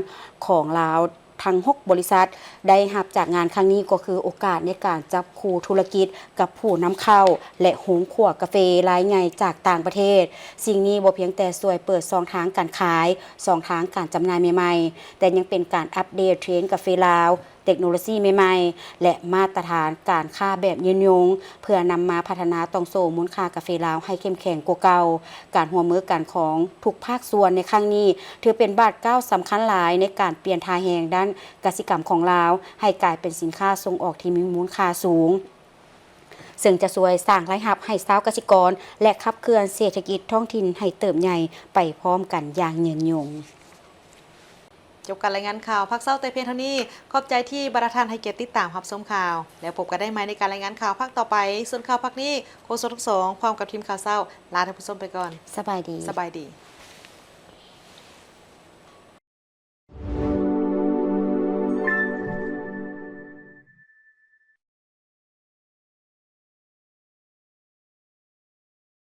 ຂອງລາວທັງຫົກບໍລິສັດໄດ້ຮັບຈາກງານຄັ້ງນີ້ ກໍຄືໂອກາດໃນການຈັບຄູ່ທຸລະກິດກັບຜູ້ນຳເຂົ້າ ແລະ ໂຮງຂົ້ວກາເຟລາຍໃຫຍ່ຈາກຕ່າງປະເທດ. ສິ່ງນີ້ບໍ່ພຽງແຕ່ຊ່ວຍເປີດຊ່ອງທາງການຂາຍ, ຊ່ອງທາງການຈຳໜ່າຍໃໝ່ໆ, ແຕ່ຍັງເປັນການອັບເດດເທຣນກາເຟລາວ, ເຕັກໂນໂລຊີໃໝ່ໆ ແລະ ມາດຕະຖານການຄ້າແບບຍືນຍົງ, ເພື່ອນຳມາພັດທະນາຕ່ອງໂສ້ມູນຄ່າກາເຟລາວໃຫ້ເຂັ້ມແຂງກວ່າເກົ່າ. ການຮ່ວມມືກັນຂອງທຸກພາກສ່ວນໃນຄັ້ງນີ້ ຖືເປັນບາດກ້າວສຳຄັນຫຼາຍໃນການປ່ຽນທ່າແຮງດ້ານກະສິກຳຂອງລາວ ໃຫ້ກາຍເປັນສິນຄ້າສົ່ງອອກທີ່ມີມູນຄ່າສູງ, ເຊິ່ງຈະຊ່ວຍສ້າງລາຍຮັບໃຫ້ຊາວກະສິກອນ ແລະ ຂັບເຄື່ອນເສດຖະກິດທ້ອງຖິ່ນໃຫ້ເຕີບໃຫຍ່ໄປພ້ອມກັນຢ່າງຍືນຍົງ. ຈົບການລາຍງານຂ່າວພາກເຊົ້າແຕ່ພຽງເທົ່ານີ້. ຂອບໃຈທີ່ບັນດາທ່ານໃຫ້ກຽດຕິດຕາມຮັບຊົມຂ່າວ, ແລ້ວພົບກັນໄດ້ໃໝ່ໃນການລາຍງານຂ່າວພາກຕໍ່ໄປ. ສ່ວນຂ່າວພາກນີ້ ໂຄສົກທັງສອງ ພ້ອມກັບທີມຂ່າວເຊົ້າ ລາທ່ານຜູ້ຊົມໄປກ່ອນ. ສະບາຍດີ. ສະບາຍດີ.